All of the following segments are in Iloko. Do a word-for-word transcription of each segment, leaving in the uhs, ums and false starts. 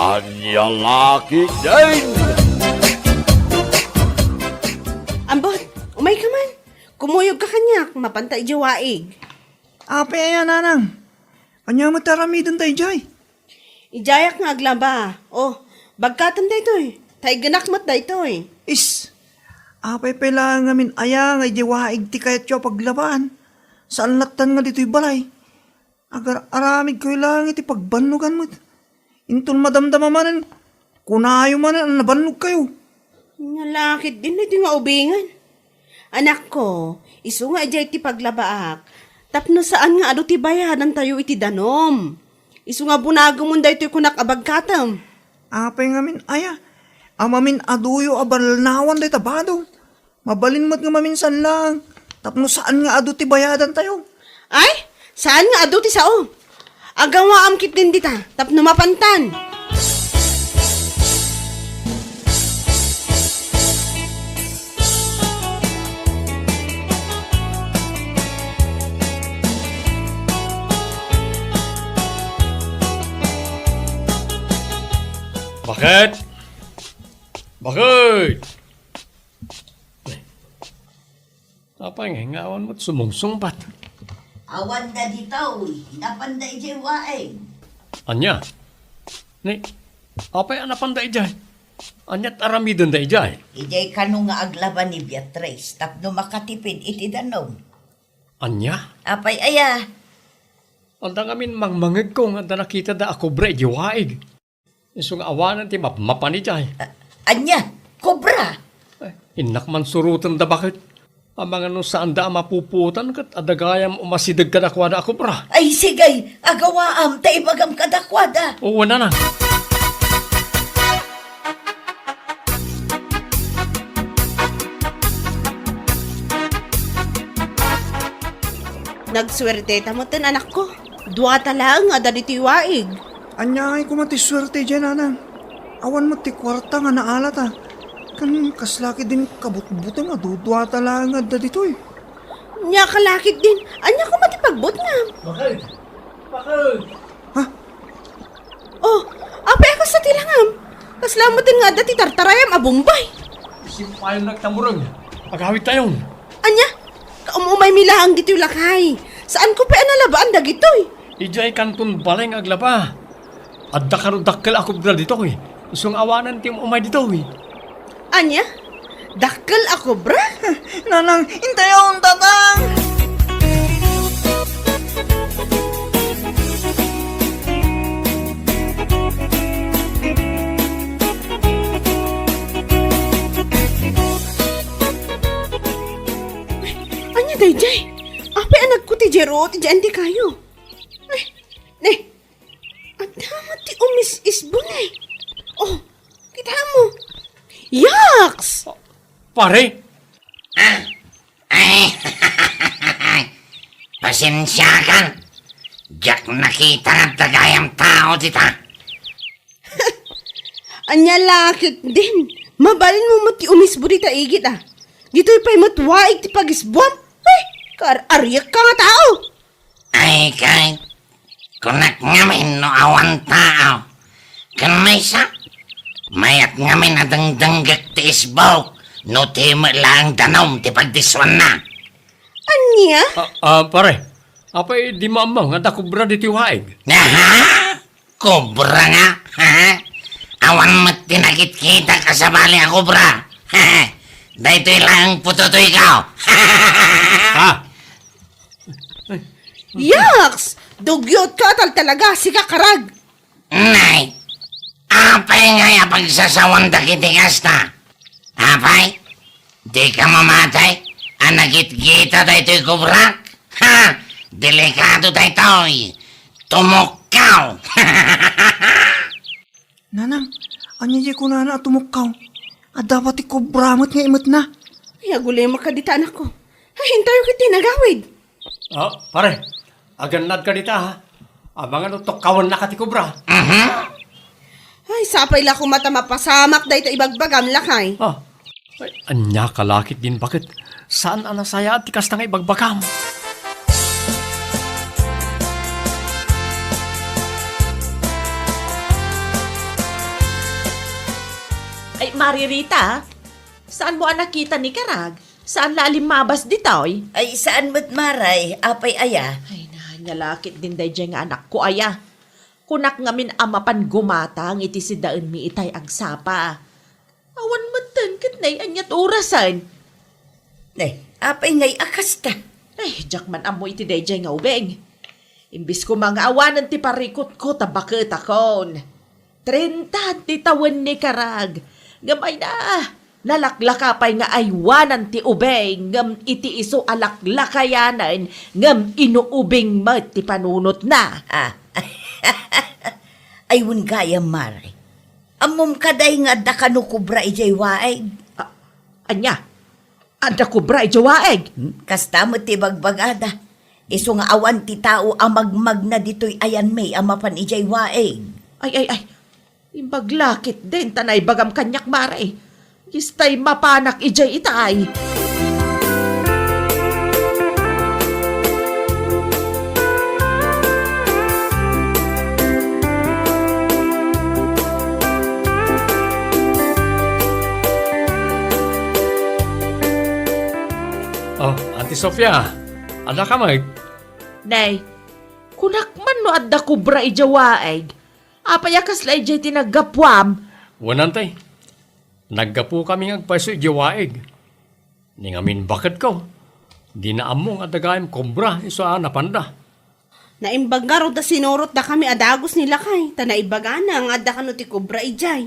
Ania la ketdin? Ambot, umayka man. Kumuyogka kaniak, mapanta idiay waig. Apay aya, nanang? Ania met ti aramidenta idiay? Idiayak nga aglaba. O, bagkatem daytoy. Ta iggenak met daytoy. Is, apay pay laeng ngamin aya nga idiay waig ti kayatyo a paglabaan? Saan lattan nga ditoy balay? Agar-aramidkayo laeng iti pagbannogan met. Inton madamdama manen, kunayo manen a nabannogkayo. Ania la ketdin daytoy nga ubingen. Anakko, isu nga idiay ti paglabaak, tapno saan nga adu ti bayadantayo iti danum. Isu nga bunagemon daytoy kunak a bagkatem. Apay ngamin aya? Amin-aduyo a balnawan dayta bado. Mabalin met nga maminsan laeng, tapno saan nga adu ti bayadantayo. Ay, saan nga adu ti sao. Agawaam ketdin dita, tapno mapantan. Baket? Baket? Apay nga, nga awan met sumungsungbat? Awan da ditoy, napanda idiay waig. Ania? Ni, apay a napanda idiay? Ania ti aramidenda idiay? Idiay kano nga aglaba ni Beatriz tapno makatipid iti danum. Ania? Apay aya? Adda ngamin mangmangegko nga adda nakitada a kobra idiay waig. Isu nga awanen ti mapmapan idiay. A-, ania? Kobra? Ay, innak man surotenda baket. Amangan no saanda a mapupuotan ket adda gayam umasideg kadakuada a kobra. Ay, sige, agawaam ta ibagam kadakuada. Oo, nanang. Nagsuerteta metten, anakko. Duata laeng nga adda ditoy waig. Ania ngay koma ti suerte idiay, nanang? Awan met ti kuarta nga naalata. Ken kasla ketdin kabutbuteng a duduata laeng nga adda ditoy. Ania ka la ketdin? Ania koma ti pagbutngam? Bakit? Bakit? Ha? Oh, apay a kasta ti langam? Kasla metten nga adda ti tartarayam a bumbay. Isim payon nagtamureng. Agawidtayon. Ania? Kaum-umaymi laeng ditoy lakay. Saanko pay a nalabaan dagitoy. Idiay kanton balay nga aglaba. Adda kano dakkel a kobra ditoy. Isu nga awanen ti um-umay ditoy. Ania? Dakkel a kobra? Nanang, intayon, tatang! Ania daydiay? Apay a nagkuti diay ruot idiay antikayo? Ay, ne. Adda met ti umis-isbon, eh. Oh, kita mo. Yaks! Pare? Ah, ay, pasensiakan. Diak nakita nga adda gayam tao dita. Ania la ketdin? Mabalin mo met ti umisbo dita igid, a. Ditoy pay met waig ti pagisbuam. Ay, kaar-ariak ka nga tao. Ay, kay, kunak ngamin no awan tao. Ken maysa, mayat ngamin a dengdenggek ti isbok no ti met laeng danum ti pagdissuanna. Ania? Ah, ah, pare, apay di maammo nga adda kobra ditoy waig? Aha? Kobra nga? Ha? Awan met ti nakitkitak a sabali a kobra. Daytoy laeng putotoyko. Ha? Yaks! Dugyot ka, tal talaga, sika karag! Nay, apay ngay a pagsasawan dagiti kasta? Apay, dika mamati a nagitgita daytoy kobrak? Ha! Delikado daytoy! Tumukkaw! Nanang, ania diay kunana a tumukkaw? Adda pay ti kobra met nga imetna. Ay, agulimek ka dita, anakko. Ay, intayo ketdi nagawid. Oh, pare, agannad ka dita, ha? Amangan no tukkawennaka ti kobra. Mhm. Ay, sapay la koma ta mapasamak dayta ibagbagam, lakay. Ah, ay, ania ka la ketdin baket? Saan a nasayaat ti kasta nga ibagbagam. Ay, Mari Rita, saan mo a nakita ni Karag? Saan la a limmabas ditoy? Ay, saan met, Mari. Apay aya? Ay, na, ania la ketdin daydiay nga anakko aya. Kunak ngamin a mapan gumatang iti sidaenmi itay agsapa. Awan metten ket nay aniat orasen. Nay, apay ngay a kasta? Ay, diak man ammo iti daydiay nga ubing. Imbes koma nga awanen ti parikutko ta baketakon. Trenta ti tawen ni Karag. Ngem ay na, nalaklaka pay nga aywanan ti ubing, ngem iti isu a laklakayanen, ngem inuubing met ti panunotna. Ah. Ay, wen gayam, Mari. Ammom kadi nga adda kano kobra idiay waig? Ah, ania? Adda kobra idiay waig? Hmm, kasta met ti bagbagada. Isu nga awan ti tao a magmagna ditoy ayanmi a mapan idiay waig. Ay, ay, ay. Imbag la ketdin ta naibagam kaniak, Mari. Istay mapanak idiay itay. Oh, Auntie Sofia, adda ka met? Nay, kunak man no adda kobra idiay waig. Apay a kasla idiay ti naggapuam? Wen, Auntie. Naggapukami nga agpayso idiay waig. Ni ngamin baketko, dina ammo nga adda gayam kobra isu a napanda. Naimbag ngarud a sinurotdakami a dagus ni lakay, ta naibagana nga adda kano ti kobra idiay.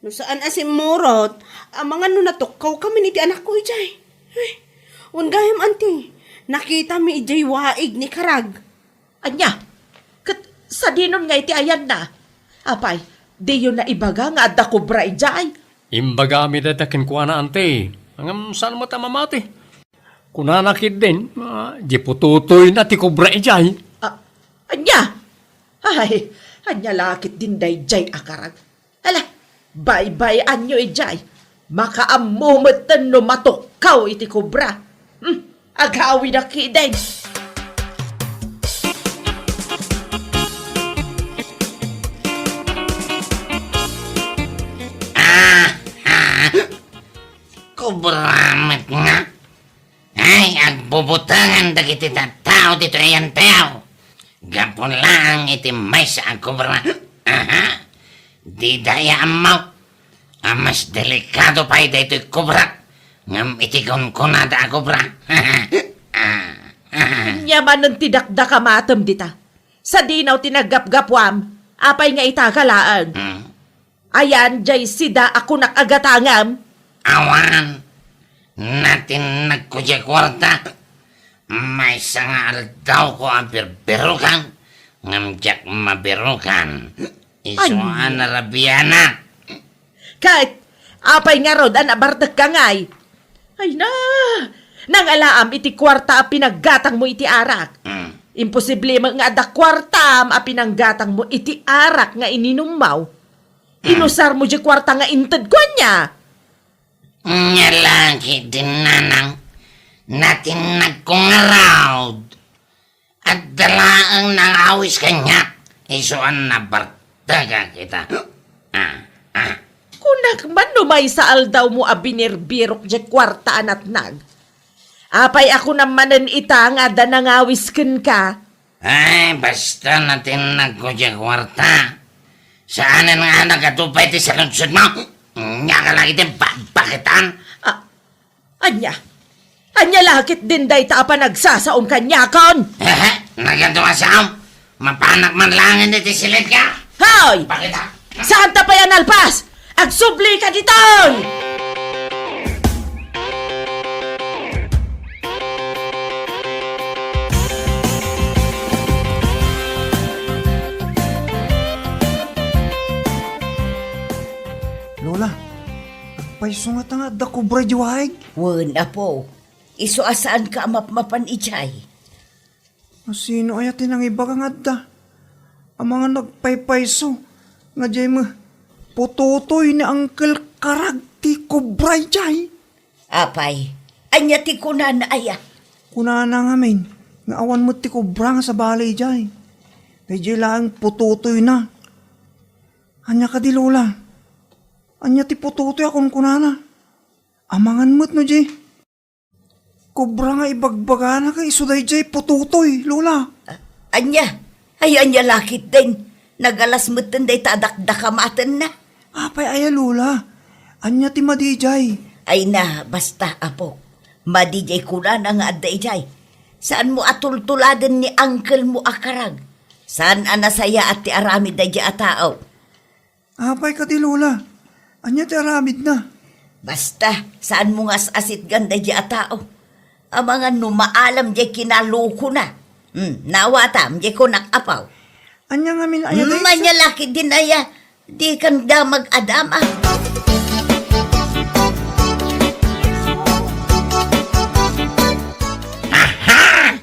No saan a simmurot, amangan no natukkawkamin iti anakko idiay. Ay, wen gayam, Auntie, nakitami idiay waig ni Karag. Ania? Ket sadinon nga iti ayanna? Apay, diyo naibaga nga adda kobra idiay? Imbagami dayta kenkuana, Auntie. Ngem saan met a mamati. Kunana ketdin, ah, di pututoyna ti kobra idiay. Ah, ania? Ay, ania la ketdin daydiay a Karag? Ala, baybay-anyo idiay. Makaammo metten no matukkaw iti kobra. Hmm, agawidak ketdin. Ah, ah. Kobra met nga. Ay, agbubutangan dagiti tattao ditoy ayantayo. Gapu laeng iti maysa a kobra. Aha. Dida aya ammo a mas delikado pay daytoy kobra ngem iti kunkunada a kobra. Ah, ah. Ania manen ti dakdakamatem dita? Sadino ti naggapgapuam? Apay nga ita ka laeng? Hmm. Ayan, diay sida a kunak a gatangam? Awan. Natinnagko diay kuarta. Maysa nga aldawko a birbirukan, ngem diak mabirukan. Isu a narabianak. Ket, apay ngarud a nabartekka ngay? Ay na! Nangalaam iti kuarta a pinaggatangmo iti arak. Mm. Imposible met nga adda kuartam a pinanggatangmo iti arak nga ininummo. Inusarmo diay kuarta nga intedko ania? Nia la ketdin, nanang, natinnagko ngarud. Adda laeng nangawis kaniak, isu a nabartekak ita. Ah, ah. Kunak man no maysa aldawmo a binirbirok diay kuarta a natnag. Apay a kunam manen ita nga adda nangawis kenka? Ay, basta natinnagko diay kuarta. Saanen nga nagadu pay ti saludsodmo? Nia ka la iti babaketan? Ah, ania? Ania la ketdin dayta a panagsasaom kaniakon? Hehe, nagadu a saom. Mapanak man laengen iti silidka. Hoy! Bakit, ha? Saanta pay a nalpas? Agsubli ka ditoy! Lola, agpayso ngata nga adda kobra idiay waig? Wen, apo. Isu a saanka a mapmapan idiay. Asino aya ti nangibaga nga adda? Amangan no agpaypayso nga diay met pututoy ni Uncle Karag ti kobra idiay. Apay, ania ti kunana aya? Kunana ngamin nga awan met ti kobra nga sabali idiay. Daydiay laeng pututoyna. Ania kadi, Lola? Ania ti putotoy a kunkunana? Amangan met no di kobra nga ibagbagana ket isu daydiay putotoy, Lola. Ania? Ay, ania la ketdin? Nagalas metten dayta a dakdakamatenna. Apay aya, Lola? Ania ti madi idiay? Ay na, basta, apo. Madi diay kunana nga adda idiay. Saanmo a tultuladen ni uncle mo a karag. Saan a nasayaat ti aramid daydiay a tao. Apay kadi, Lola? Ania ti aramidna? Basta, saanmo nga as-asitgan daydiay a tao. Amangan no maalam diay kinalokona. Hmm, naawatam diay kunak, apo. Ania ngamin aya, hmm, dayta? Ania la ketdin aya, dikan damag a dama. Aha!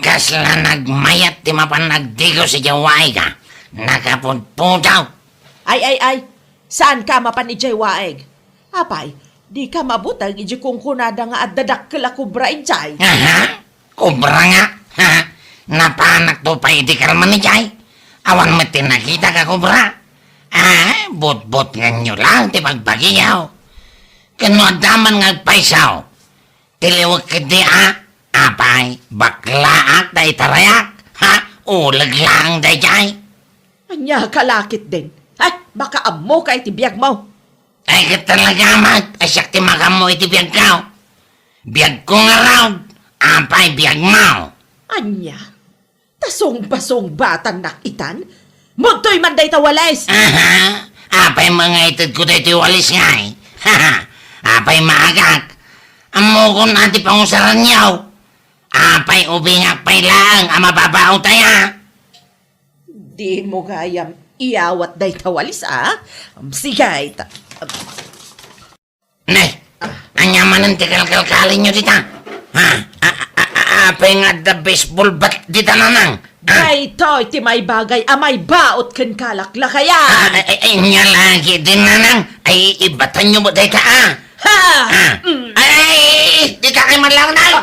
Kasla nagmayat ti mapan nagdigos idiay waig a. Nakapudpudaw. Ay, ay, ay. Saanka a mapan idiay waig? Apay, dika mabuteng idiay kunkunada nga adda dakkel a kobra idiay? Aha? Kobra nga? Ha? Napanakto pay idi kalman idiay. Awan met ti nakitak a kobra. Ah, butbutngenyo laeng ti bagbagiyo. Ken no adda man nga agpayso, tiliwek ketdi a, apay, baklaak ta itarayak, ha? Uleg laeng daydiay. Ania ka la ketdin? Ay, makaammoka iti biagmo. Ay, ket talaga met, a siak ti makaammo iti biagko. Biagko ngarud, apay biagmo. Ania? Ta sungbasungbatan nak itan? Mudtoy man dayta walis! Aha! Apay nga itedko daytoy walis ngay? Apay maagak? Ammokon a ti pangusaranyo. Apay ubingak pay laeng a mababaut aya? Dimo gayam iyawat dayta walis, a? Sige, ta- Ne, ania manen ti kalkalkalinyo dita? Ha? A, a, a, a, apay nga adda baseball bat dita, nanang? Ha? Daytoy ti maibagay a maibaut ken kalaklakayan. Ah, ay, ay, ania la ketdin, nanang? Ay, ibatanyo met dayta, a. Ha! Ah. Mm. Ay, ay, ay, ay, dita kay man laeng, nay!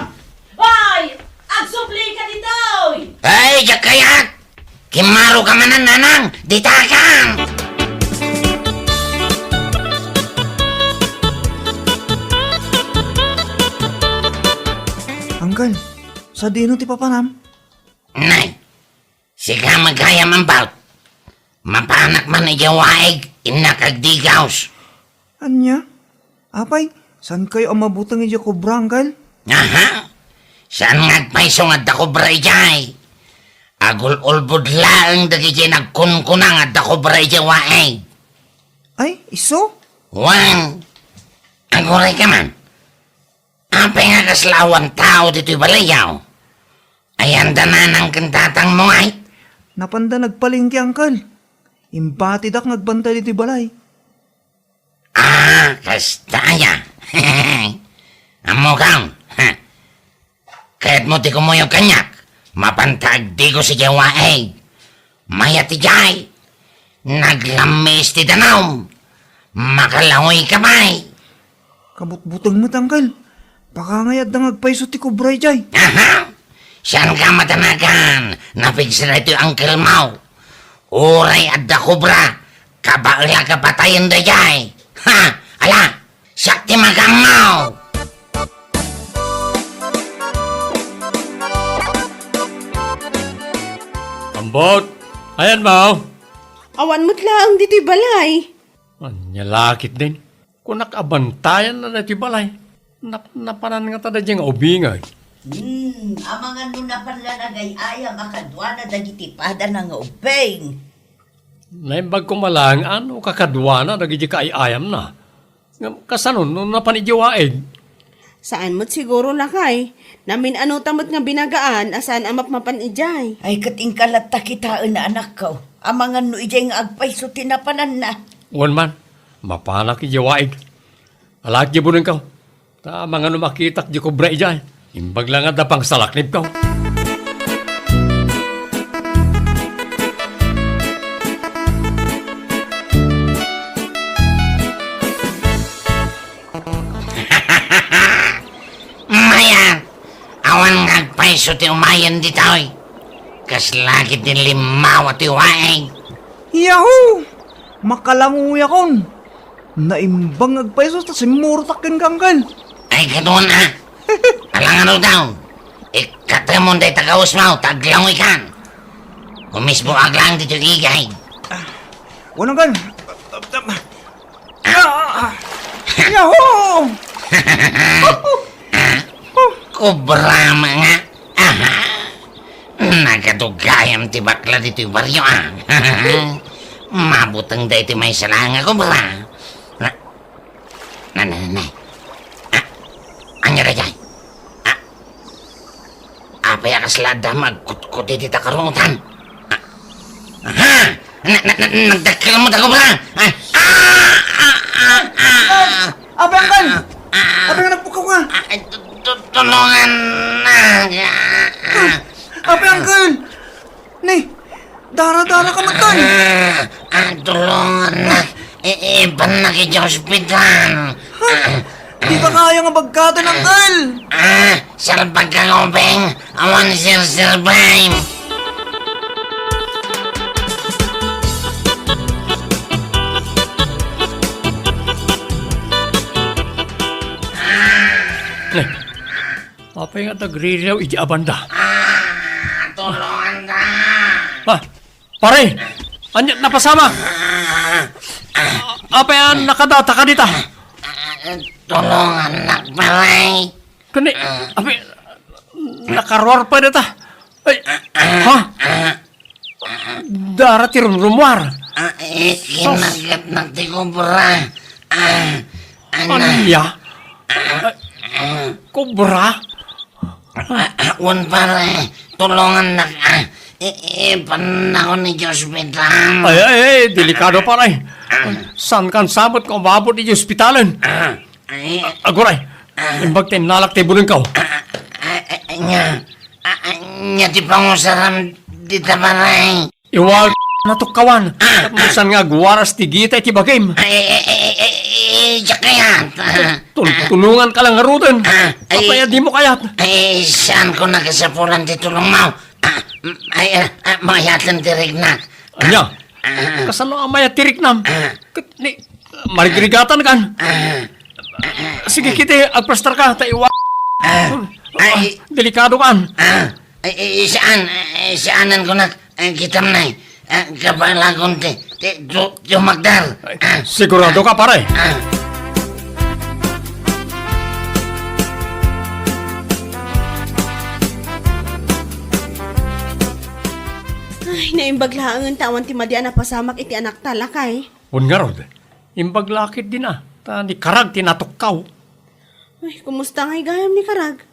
Ay! Agsubli ka ditoy! Ay, diak kayat! Kimmaro ka manen, nanang! Ditakan! Uncle, sadino ti papanam? Nay, sika met gayam ambaw. Mapanak man idiay waig, innak agdigos. Ania? Apay, saankayo a mabuteng idiay kobra, Uncle? Aha! Saan nga agpayso nga adda kobra idiay? Agul-ulbod laeng dagidiay nagkunkuna nga adda kobra idiay waig. Ay, isu? Wen, aguray ka man. Apay nga kasla awan tao ditoy balayyo? Ayanda nanang ken tatangmo ngay? Napanda nagpalengke, Uncle. Imbatidak nga agbantay ditoy balay. Ah, kasta aya. Ammokon, ha? Kayatmo ti kumuyog kaniak? Mapanta agdigos idiay waig. Mayat idiay. Naglammis ti danum. Makalangoy ka pay. Kabutbuteng met, Uncle. Baka ngay adda nga agpayso ti kobra idiay. Aha! Saanka matanagan. Napigsa daytoy uncle mo. Uray adda kobra, kabaelak a patayen daydiay. Ha! Ala! Siak ti makaammo! Ambot! Ayanmo? Awan met laeng ditoy balay. Ania la ketdin? Kunak a bantayanna daytoy balay. Napnapanan ngata daydiay nga ubing, ay. Hmm, amangan no napan la nagay-ayam a kaduana dagiti padana nga ubing. Naimbag koma laeng a no kakaduana dagiti kaay-ayamna. Ngem kasano no napan idiay waig? Saan met siguro, lakay. Namin-anota met nga binagaan a saan a mapmapan idiay. Ay, ket inka latta kitaen, anakko. Amangan no idiay nga agpayso ti napananna. Wen man, mapanak idiay waig. Alaek diay bunengko. Ta amangan no makitak diay kobra idiay. Imbag la nga adda pangsalaknibko. Mayat, awan nga agpayso ti umayen ditoy. Kasla ketdin limmawa ti waig. Yahoo! Makalangoyakon! Naimbag nga agpayso ta simmurotak kenka, Angkel. Ay, kadun, a. Alangan daw. Ikatemon dayta gausmo, ta aglangoykan. Umisbo aglang ditoy igay. Wen, Angkel. Ah! Yahoo! Kobra nga. Aha. Nagadugayam ti bakla ditoy barrio, a. Mabuteng daytoy maysa laeng a kobra. Na, na, na, na, na. Ah, ania daytoy? Ah, apay a kasla adda magkutkot iti takarutan? Ah, aha! Na, na, na, nagdakkel met a kobra! Ah, ah, ah, ah, ah. Ay, apay, Angkel? Ah, ah. Apay nga nagpukawka? Ah, ay, tu-, tu-, tulongannak. Ah, ah. Apay, Angkel? Ni, dara-daraka met, Angkel. Ah, ah, tulongannak. I-, ibannak iti ospital. Ha? Dika kaya nga bagkaten, Angkel. Ah, salbagka, Obeng. Awan sirsirbay. Ni, apay nga nagririaw iti abanda? Ah, tulonganta. Ah, pare, ania napasamak? Ah, ah. Apay a nakadataka dita? Ah, tulongannak, pare. Kani, apay, nakaruar pay dita? Ay, ha? Dara ti rumrumuar. Ah, eh, sus. Kinagatnak ti kobra. Ah, ana. Ania? Ah, kobra? Ah, ah, wen, pare, tulongannak, ah. I-, ipannakon iti ospital. Ay, ay, ay, delikado, pare. Ah. Saankan sa met nga umabot iti ospitalen? Ah, ay. Aguray, ah. Imbag ta innalak ti bunengko. Ah, ah, ah, ania, ah, ah, ania ti pangusaram dita, pare? Iwal, natukkawan. Ah, ah. Tapno saan nga agwaras ti gita iti bagim. Ay, ay, ay, ay, ay, ay, diak kayat. Ah, tul-, ah. Tulonganka lang ngaruden. Ah, ay. Apay a dimo kayat? Ay, saanko nga kasapulan ti tulongmo. Ah, mm, ay, ah, ah, mayaten ti riknak. Ania? Ah. Kasano a mayat ti riknam? Ah. Ket ni, marigrigatankan. Ah. Sige, kiti, agplastarka, ta iwa-, ah, ay, delikado kan. Ah, ay, ay, saan, ay, saanen kunak, ay, kitam, nay. Ah, kabalakon ti, ti, tu-, tumakder. Ay, ah, sigurado ka, pare? Ah. Ay, naimbag laengen ta awan ti madi a napasamak iti anakta, lakay. Wen ngarud, imbag la ketdin a, ta ni Karag ti natukkaw. Ay, kumusta ngay gayam ni Karag?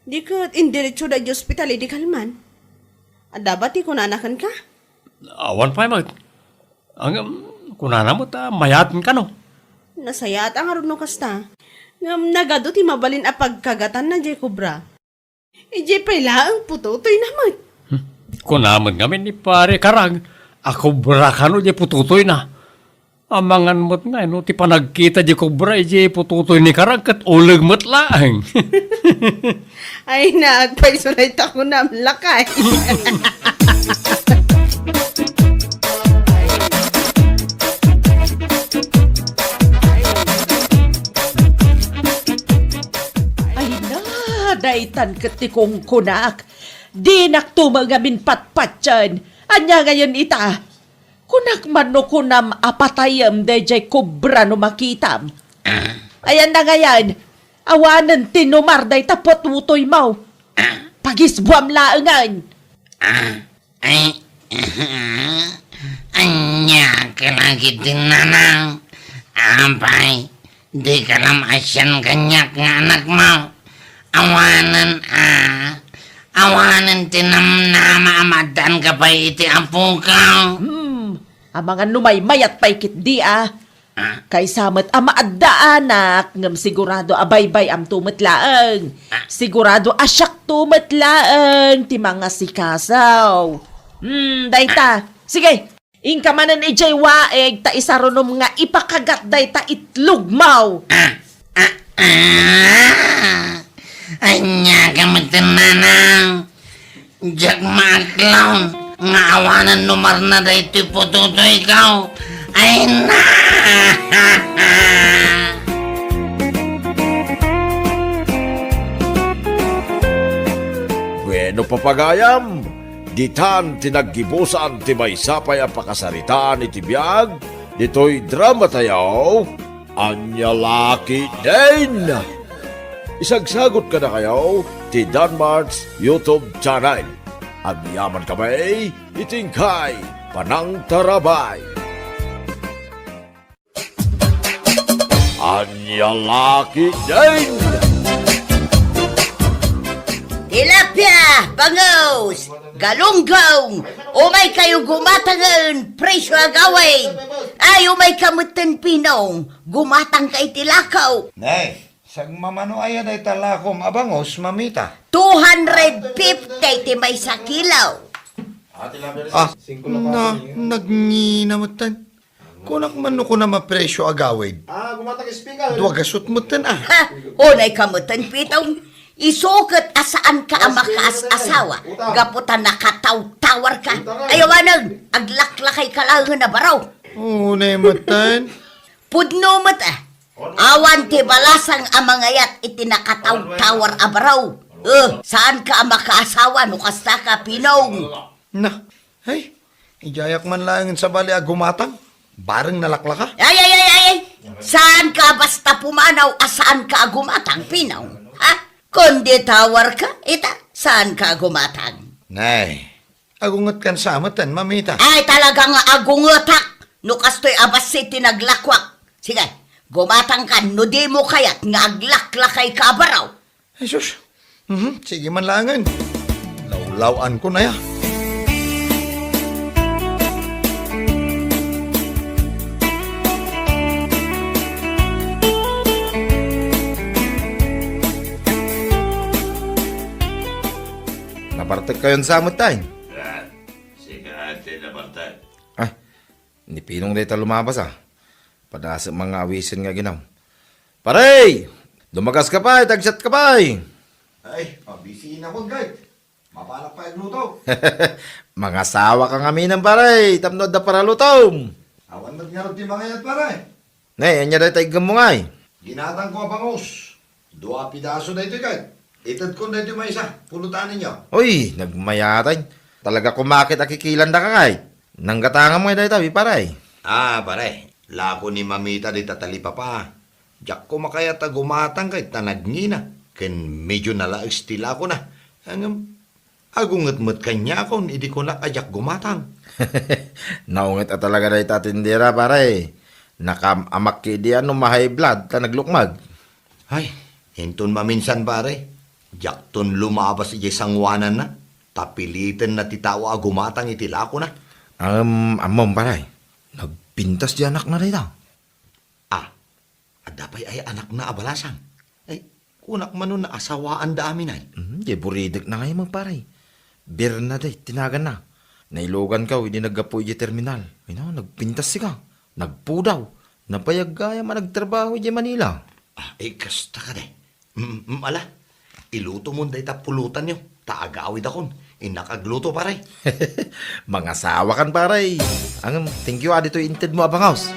Di ket indiretsoda iti ospital idi kalman? Adda ba ti kunana kenka? Awan pay met. Ngem, kunana met a mayaten kano. Nasayaat a ngarud no kasta. Ngem nagadu ti mabalin a pagkagatanna diay kobra. Idiay pay laeng putotoyna met. Hmm. Kuna met ngamin ni Pare Karag a kobra kano diay putotoyna. Amangan met ngay no ti panagkita diay kobra idiay putotoy ni Karag ket uleg met laeng. Ay, naagpayso dayta kunam, lakay. Ay na, daytan ket ti kunkunak. Dinakto met ngamin patpatien. Ania ngayen ita? Kunak man no kunam a patayem daydiay kobra no makitam. Ah. Ayanna ngayen, awanen ti numar dayta putotoymo. Ah. Pagisbuam laengen. Ah. Ay, ania ka lagi ti nanang? Apay, dika la maasian kaniak nga anakmo? Awanen a, awanen ti namnama a maaddaanka pay iti apoka. Hmm, amangan no maymayat pay ketdi a. Ah. Kaysa met a maaddaanak, ngem sigurado a baybay-amto met laeng. Ah. Sigurado a siakto met laeng ti mangasikaso. Hmm, dayta. Ah. Sige, inka manen idiay waig ta isarunom nga ipakagat dayta itlogmo. Ah, ah, ah. Ania ka met, nanang? Diak maaklon nga awanen numarna daytoy putotoyko. Ay na! Pagayam, ditan ti naggibusan ti maysa pay a pakasaritaan iti biag ditoy dramatayo, Ania La Ketdin! Isagsagot kadakayo ti Danmart's YouTube channel. Agyaman kami iti inkay panangtarabay. Ania La Ketdin! Tilapia, bangus, galunggong, umay kayo gumatangen, presyo agawid. Ay, umay ka metten, Pinong, gumatang ka iti lako. Nay, sagmamano aya dayta lakom a bangus, mamita? Two hundred fifty ti maysa kilo. Ah, na, nagngina metten. Kunak man no kunam a presyo agawid. Ah, gumatang speaker. Dua gasut metten, ah. Ha? Unay ka metten, Pitong. Isu ket a saanka a makaas-asawa gapu ta nakatawtawar ka. Ayaw anen, aglaklakay ka laengen a baro. Unay metten. Pudno met, ah. Awan ti balasang a mangayat iti nakatawtawar a baro. Eh, saanka a makaasawa no kasta ka, Pinong. Na, ay, idiayak man laengen sabali a gumatang. Bareng nalaklaka. Ay, ay, ay, ay, ay! Saanka basta pumanaw a saanka a gumatang, Pinong? Ha? Kundi tawar ka, ita, saanka a gumatang. Nay, agungetkan sa metten, mamita. Ay, talaga nga agungetak no kastoy a bassit ti naglakuak. Sige, gumatang ka no di mo kayat nga aglaklakay ka a baro. Ay, sus. Mhm, sige man laengen. Lawlaw-an ko na ya. Nabartek kayon sa met, tay? Ah, sika ti nabartek. Ah, ni Pinong dayta lumabas, ah. Padasem nga awisen nga aginaw. Pare! Dumagas ka pay, tagsiat ka pay. Ay, pabisiin ako, guard. Mapanak pay agluto. Mangasawa ka ngamin, pare, tapno adda paralutom. Awan met ngarud ti mangayat, pare. Ne, ania dayta iggem mo ngay? Ginatang ko a bangus. Dua pidaso daytoy, guard. Itedkon daytoy maysa, pulutanenyo. Uy, nagmayatay. Talaga kumakit a kikilanda ka kay. Nanggatangam ngay dayta, pare. Ah, pare. Lako ni mamita dita talipapa. Diakko makayat a gumatang kay ta nagngina. Ken medio nalaes ti lakona. Ngem, agunget met kaniakon idi kunak a diak gumatang. Naunget a talaga dayta tindera, pare. Nakaam-amak idi ano ma-high blood ta naglukmag. Ay, inton maminsan, pare, diakton lumabas idiay sanguananna, ta pilitenna ti tao a gumatang iti lakona. Am-, ammom, pare, nagpintas ti anakna dayta. Ah, adda pay aya anakna a balasang? Ay, kunak mano naasawaanda aminan. Mhm, di buridekna ngay, pare. Bernadette ti naganna. Nailogankaw idi naggapu idiay terminal. Ay, no, nagpintas sika. Nagpudaw. Nabayag gayam a nagtrabaho idiay Manila. Ah, eh, kasta kadi. Mm, mm, ala, ilutomon dayta pulutanyo, ta agawidakon. Innak agluto, pare. Mangasawakan, pare. Ngem, thank you, ah, ditoy intedmo a bangus.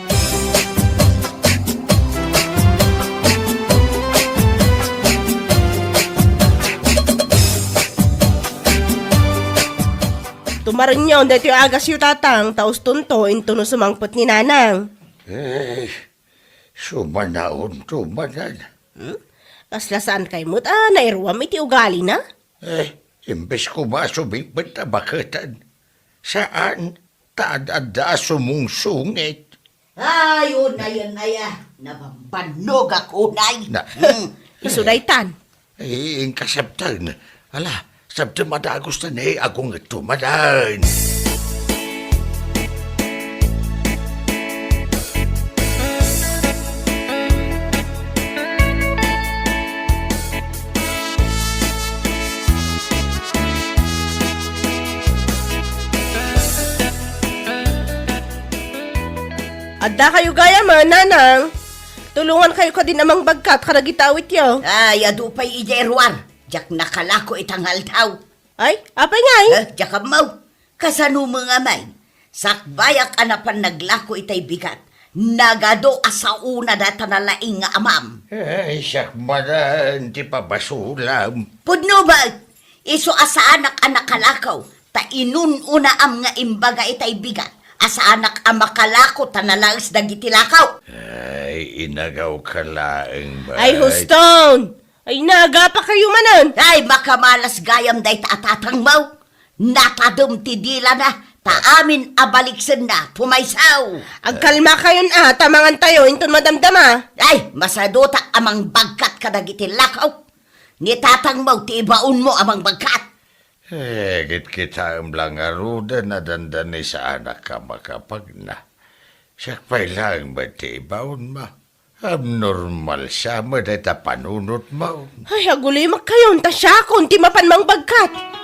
Tumarenyon daytoy agasyo, Tatang, ta ustonto intono sumangpet ni Nanang. Eh, sumanaonto manen. Hmm? Kasla saan kay met a nairuam iti ugalina? Eh, imbes koma a sumingpet a baketen. Saan, ta ad-adda a sumungsungit. Ay, unayen aya, nabambannogak unay. Na. Hmm. Isu daytan. Eh, inkasabtan. Ala, sabtem a dagus ta ne, agungetto manen. Adda kayo gayam, Nanang. Tulongan kayo kadin a mangbagkat kadagiti awityo. Ay, adu pay idiay ruar. Diak nakalako ita nga aldaw. Ay, apay ngay? Eh, diak ammo. Kasano met ngay? Sakbayak a napan naglako itay bigat. Nagadu a saona dayta nalaing nga amam. Ay, siak manen ti pabasolam. Pudno met, Isu a saanak a nakalako, ta inun-unaam nga imbaga itay bigat a saanak a makalako ta nalaes dagiti lako. Ay, inagawka laeng, bay. Ay, huston! Ay, nagapakayo manen! Ay, makamalas gayam dayta a tatangmo. Natadem ti dilana, ta amin a baliksenna, pumayso. Agkalmakayon a, ta mangantayo inton madamdama. Ay, masadutak a mangbagkat kadagiti lako. Ni tatangmo ti ibaonmo a mangbagkat. Eh, kitkitaem la ngaruden a dandani saanak a makapagna. Siak pay laeng met ti ibaonmo. Abnormal sa met dayta panunotmo. Ay, agulimakkayon, ta siakon ti mapan mangbagkat.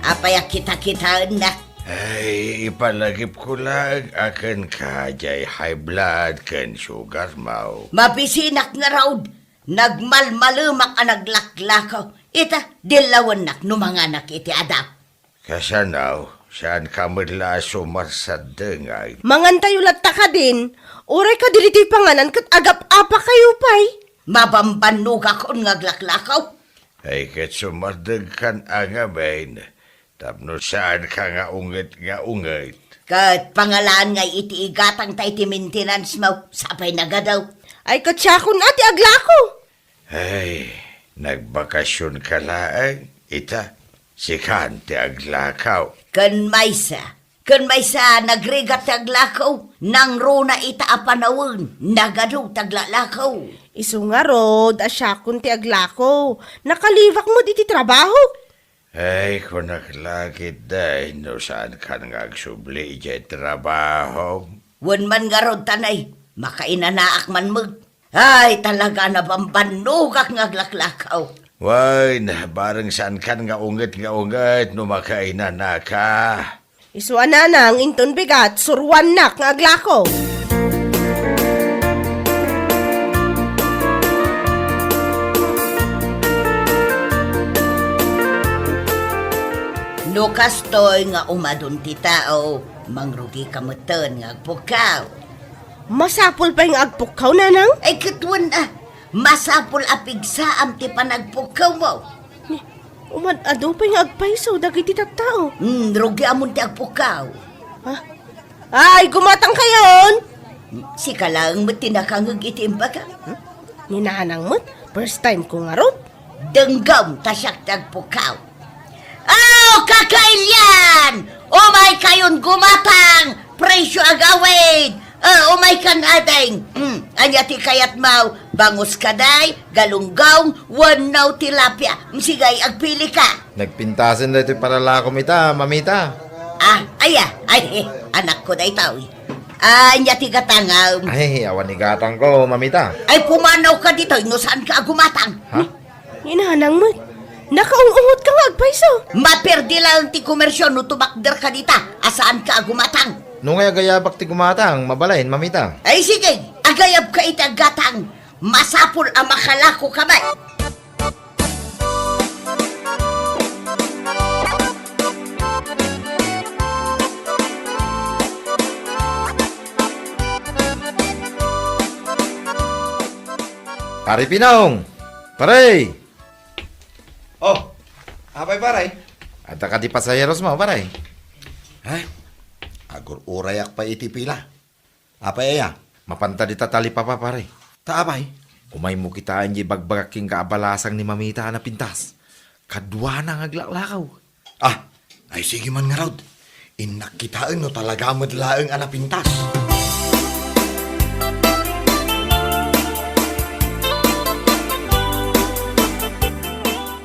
Apay a kita-kitaennak? Ay, ipalagipko laeng a kenka diay high blood ken sugarmo. Mabisinak ngarud, nagmalmalemak a naglaklako. Ita, dillawennak no manganak iti adaw. Kasano? Saanka met la a sumarsaddengay? Mangantayo latta kadin, uray kadi ditoy panganan ket agap-apakayo pay. Mabambannogakon nga aglaklako. Ay, ket sumardengkan a ngamin, tapno saanka nga unget nga unget. Ket pangalaan ngay iti igatangta iti maintenance mo, sapay nagadaw. Ay, ket siakon a ti aglako. Ay, nagbakasionka laeng, ita, sikan ti aglako. Ken maysa, ken maysa, nagrigat ti aglako, nangruna ita a panawen, nagadu ti aglalako. Isu ngarud a siakon ti aglako, nakalibak met iti trabaho. Ay, kunak la ketdi, no saankan nga agsubli idiay trabaho. Wen man ngarud, tanay, makainanaak man met. Ay, talaga, nabambannogak nga aglaklakaw. Wen, bareng saankan nga unget nga unget no makainanaka. Isu a nanang, inton bigat, suruannak nga aglako. No kastoy nga umadun ti tao, mangrugika metten nga agpukkaw. Masapul pay nga agpukkaw, nanang? Ay, ket wen a, masapul a pigsaam ti panagpukkawmo. Ni, umad-adu pay nga agpayso dagiti tattao. Hmm, rugiamon ti agpukkaw. Ha? Ay, gumatangkayon! Sika laeng met ti nakangeg iti imbaga. Hmm? Ni nanang met, first time ko ngarud. Denggem ta siak ti agpukkaw. Oh, kakailian! Umaykayon gumatang! Presyo agawid! Oh, umaykan, ading! Hmm, ania ti kayatmo? Bangus kadi, galunggong, wenno tilapia? Hmm, sige, agpilika. Nagpintasen daytoy palalakom ita, mamita. Ah, aya, ay, eh, anakko daytoy. Ah, ania ti gatangem? Ay, awan igatangko, mamita. Ay, pumanawka ditoy no saanka a gumatang. Ha? Ni nanang met, nakaung-ungotka nga agpayso. Maperdi laeng ti komersio no tumakderka dita a saanka a gumatang. No ngay agayabak ti gumatang, mabalin, mamita. Ay, sige, agayabka iti aggatang. Masapul a makalakoka met. Pare Pinong! Pare! Oh, apay, pare? Adda kadi pasaheros mo, pare? Ay, agur-urayak pay iti pila. Apay aya? Mapanta dita talipapa, pare. Ta apay? Umaymo kitaen diay ibagbagak kenka a balasang ni mamita a napintas. Kaduana nga aglaklakaw. Ah, ay, sige man ngarud. Innak kitaen no talaga met laeng a napintas.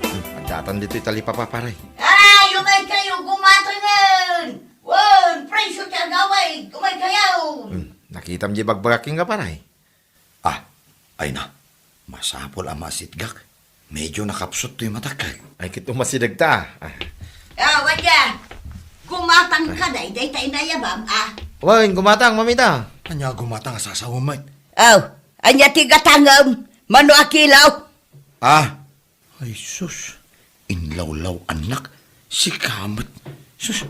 Hmm, addatan ditoy talipapa, pare. Ay, umaykayo, gumatangen! Wen, presyo ti agawid, umaykayo! Hmm, nakitam diay ibagbagak kenka, pare? Ah, ay na, masapul a maasitgak. Medyo nakapsut toy matak. Ay, ket umasidegta. Ah. Ah, wen, gumatangka daydiay ta inayabam, ah. Wen, gumatang, mamita. Ania gumatang a sasawen met? Aw, ania ti gatangem? Mano a kilo? Ah. Ay, sus. Inlawlaw-annak. Sika met. Sus,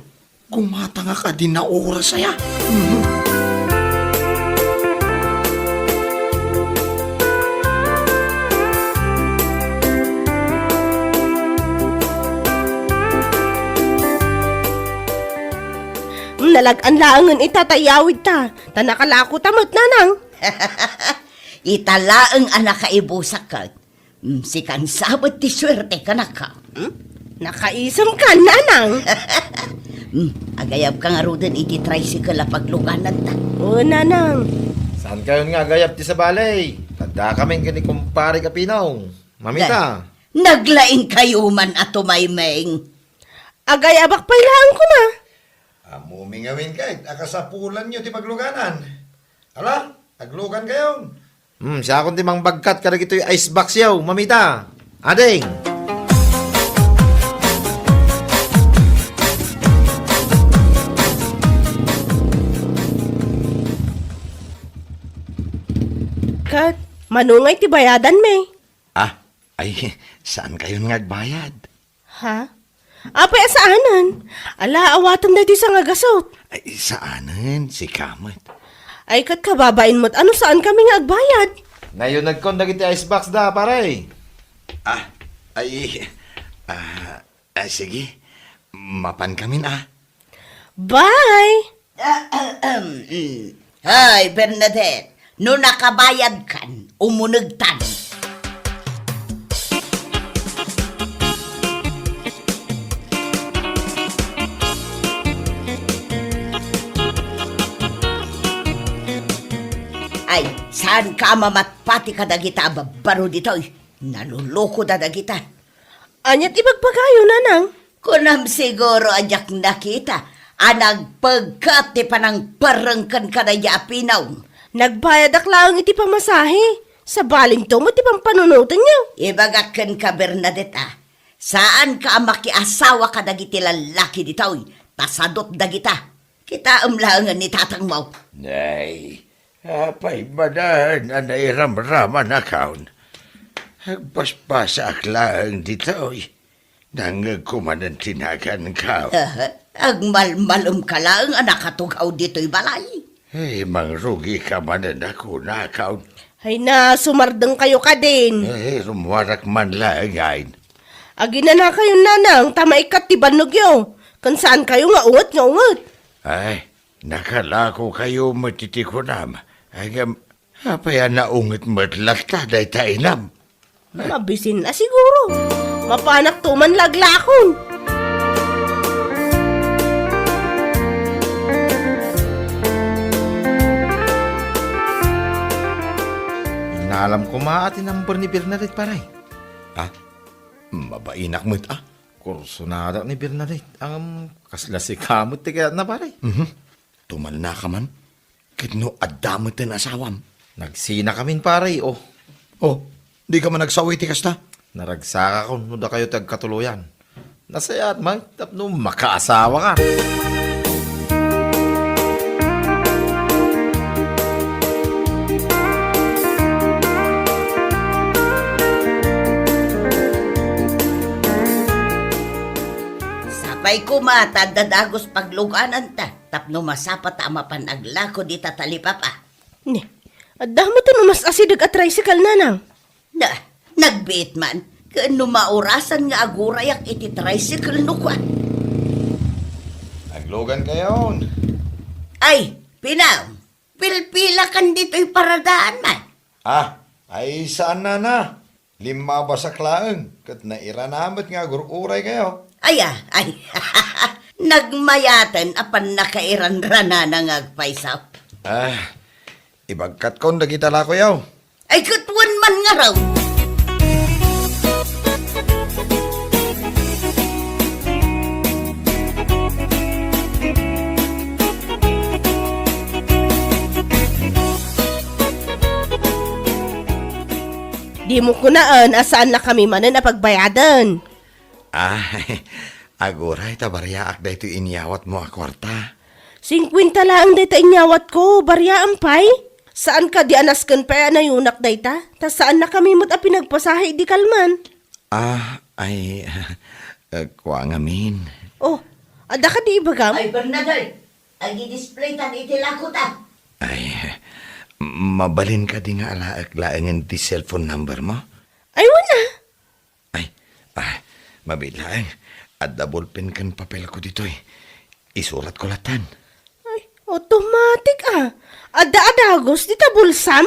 gumatangak a di naoras aya. Mhm. Nalag-an laengen ita ta iyawidta, ta nakalakota met, nanang. Ita laeng a nakaibusak ket, mm, sikan sa met ti suerte, kanaka. Hmm? Nakaisem ka, nanang. Hmm, agayab ka ngaruden iti tricycle a paglugananta. Oo, nanang. Saan kayon nga agayab ti sabali? Adda kamin ken ni kumpare Kapinong. Mamita. Naglaing kayo man a tumaymeng. Agayabak pay laeng koma. Ammom ngamin ket a kasapulanyo ti pagluganan. Ala, aglugan kayon. Hmm, siakon ti mangbagkat kadagitoy ice box yaw, mamita. Ading! Ket, mano ngay ti bayadanmi? Ah, ay, saan kayon nga agbayad? Ha? Apay a saanen? Ala, awatem daytoy sangagasut. Ay, saanen, sika met. Ay, ket kababain met, ano saan kami nga agbayad? Nayunagkon dagiti ice box da, pare. Ah, ay, ah, ah, sige. Mapan kamin, ah. Bye! Ahem. Hoy, Bernadette, no nakabayadkan, umunegtan. Ay, saan ka a mamatpati kadagita a babbaro ditoy? Nalulukoda dagita. Ania ti ibagbagayo, nanang? Kunam siguro a diak nakita a nagpegket ti panangperreng ken kadaydi a Pinong. Nagbayadak laeng iti pamasahe. Sabalinto met ti pampanunotenyo. Ibagak kenka, Bernadette, a, saanka a makiasawa kadagiti lallaki ditoy, ta sadot dagita. Kitaem laengen ni tatangmo. Nay, apay manen a nairamramanakon? Agbasbasaak laeng ditoy. Nangngegko manen ti naganko. Agmalmalemka laeng a nakatugaw ditoy balay. Eh, mangrugika manen a kunakon. Ay na, sumardengkayo kadin. Eh, rummuarak man laeng ngay. Aginanakayon, nanang, ta maikkat ti bannogyo. Ken saankayo nga unget nga unget. Ay, nakalakokayo met iti kunam. Ay, ngem, apay a naunget met latta dayta inam? Mabisin a siguro. Mapanakto man laglakon. Innalam koma a ti number ni Bernadette, pare. Ah, mabainak met, ah. Kursonadak ni Bernadette. Ang kasla sika met ti kayatna, pare. Mhm. Tumannaka man. Ket no adda met ti asawam? Nagsinakamin, pare, oh. Oh, dika man nagsao iti kasta? Naragsakakon no dakayo ti agkatuloyan. Nasayaat man tapno makaasawaka. Sapay koma ta adda dagus paglugananta. Tapno masapata a mapan aglako dita talipapa. Ni, adda met ti umas-asideg a tricycle, nanang. Na, nagbiit man. Ken no maurasan nga agurayak iti tricycle no kua. Aglugan kayon. Ay, Pinang, pilpilakan ditoy paradaan man. Ah, ay saan, nana? Limmabasak laeng, ket nairana met nga agur-uray kayo. Aya, ay, nagmayaten a pannakairanranana nga agpayso. Ah, ibagkatkon dagita lakoyo. Ay, ket wen man ngarud. Dimo kunaen a saannakami manen a pagbayaden. Ah, aguray ta bariaak daytoy inyawatmo a kuarta. Singkuenta laeng dayta inyawatko, bariaam pay? Saan kadi a nasken pay a nayunak dayta? Ta saannakami met a pinagpasahe idi kalman. Ah, ay, eh, kua ngamin. Oh, Adda kadi ibagam? Ay, Bernadette, agi-display tan iti lakota. Ay, mabalin kadi nga alaek laengen ti cellphone number mo? Ay, wen a. Ay, ah, mabiit laeng. Adda ballpen ken papelko ditoy. Isuratko lattan. Ay, automatic a. Adda a dagus dita bulsam?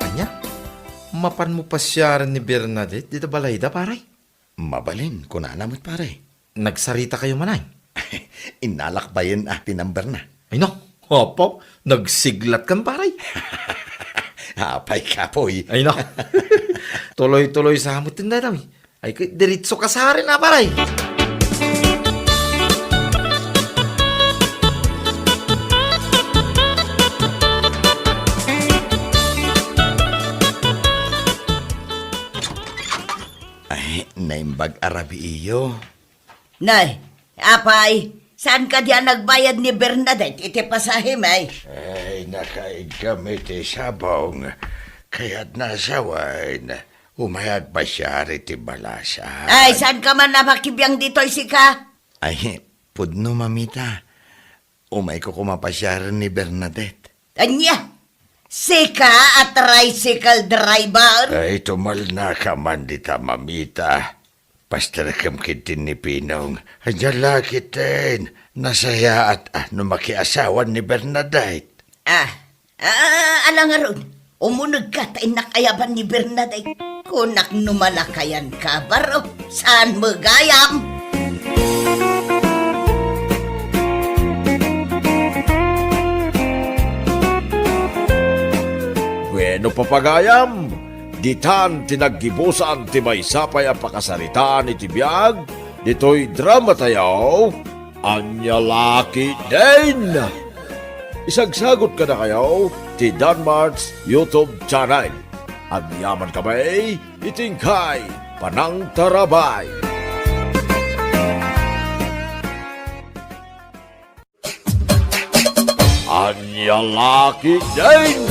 Ania? Mapanmo pasiaren ni Bernadette dita balayda, pare? Mabalin, kunana met, pare. Nagsaritakayo manen? Innalak bayen a ti numberna. Ay, no. Apo, nagsiglatkan, pare. Apay, kapoy. Ay, no. Tuloy-tuloy sa met dayta, mi. Ay, kay diretso ka sa arin, a, pare. Ay, naimbag a rabiiyo. Nay, apay, saan kadi a nagbayad ni Bernadette iti pasahem, ay? Ay, nakaiggam iti sabong. Kayatna a sawen, umay agpasiar iti balasang. Ay, saan ka man a makibiang ditoy, sika? Ay, pudno, mamita. Umayko koma pasiaren ni Bernadette. Ania? Sika a tricycle driver? Ay, tumalnaka man dita, mamita. Pasterkem ketdin ni Pinong. Ania la ketdin, nasayaat a no makiasawan ni Bernadette. Ah, ah, ala ngarud. Umunegka ta innak ayaban ni Bernadette. Kunak no malakayanka, baro. Saan met gayam? Bueno, papagayam, ditan ti naggibusan ti maysa pay a pakasaritaan iti biag ditoy dramatayo, Ania la ketdin. Isagsagut kadakayo ti Danmart's YouTube channel. Agyaman kami iti inkay panangtarabay. Ania la ketdin.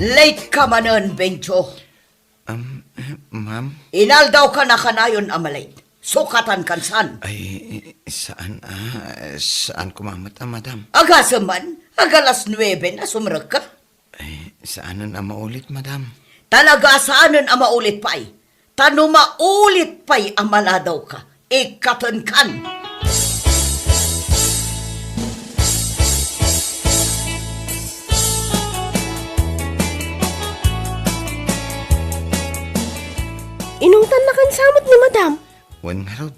Late ka manen, Bencho. Um, eh, ma'am? Inaldawkan a kanayon a malate. Sukatankan saan? Ay, saan, ah, saan koma met, ah, madam. Agasem man, ag-alas nuebe na sumrekka. Ay, saanen a maulit, madam. Talaga saanen a maulit pay. Ta no maulit pay a maladawka, ikkatenkan. Inungtannakan sa met ni madam. Wen ngarud,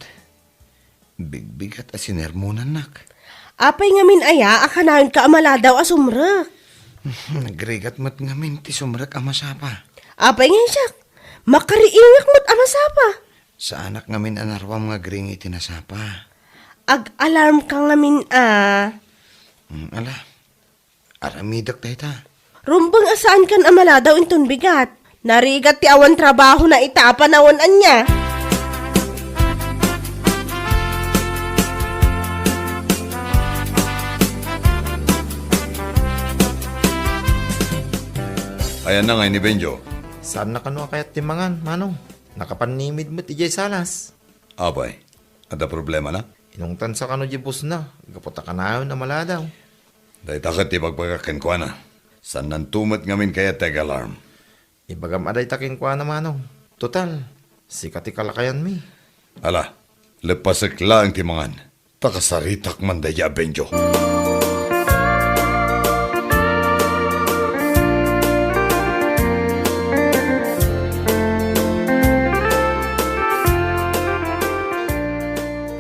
bigbigat a sinermonannak. Apay ngamin aya a kanayonka a maladaw a sumrek? Nagrigat met ngamin ti sumrek a masapa. Apay ngay siak, makariingak met a masapa. Saanak ngamin a naruam nga agring iti nasapa. Ag-alarmka ngamin a. Mm, ala, aramidek dayta. Rumbeng a saankan a maladaw inton bigat. Narigat ti awan trabahona ita a panawen ania. Ayanna ngay ni Benjo? Saanna kano a kayat ti mangan, Manong. Nakapannimid met idiay salas. Apay, adda problemana? Inungtansa kano diay bossna, gapu ta kanayon a maladaw. Dayta ket ti ibagbagak kenkuana. Saannanto met ngamin kayat ti ag-alarm. Ibagam a dayta kenkuana, Manong. Total, sika ti kalakayanmi. Ala, leppasek laeng ti mangan. Ta kasaritak man daydiay a Benjo.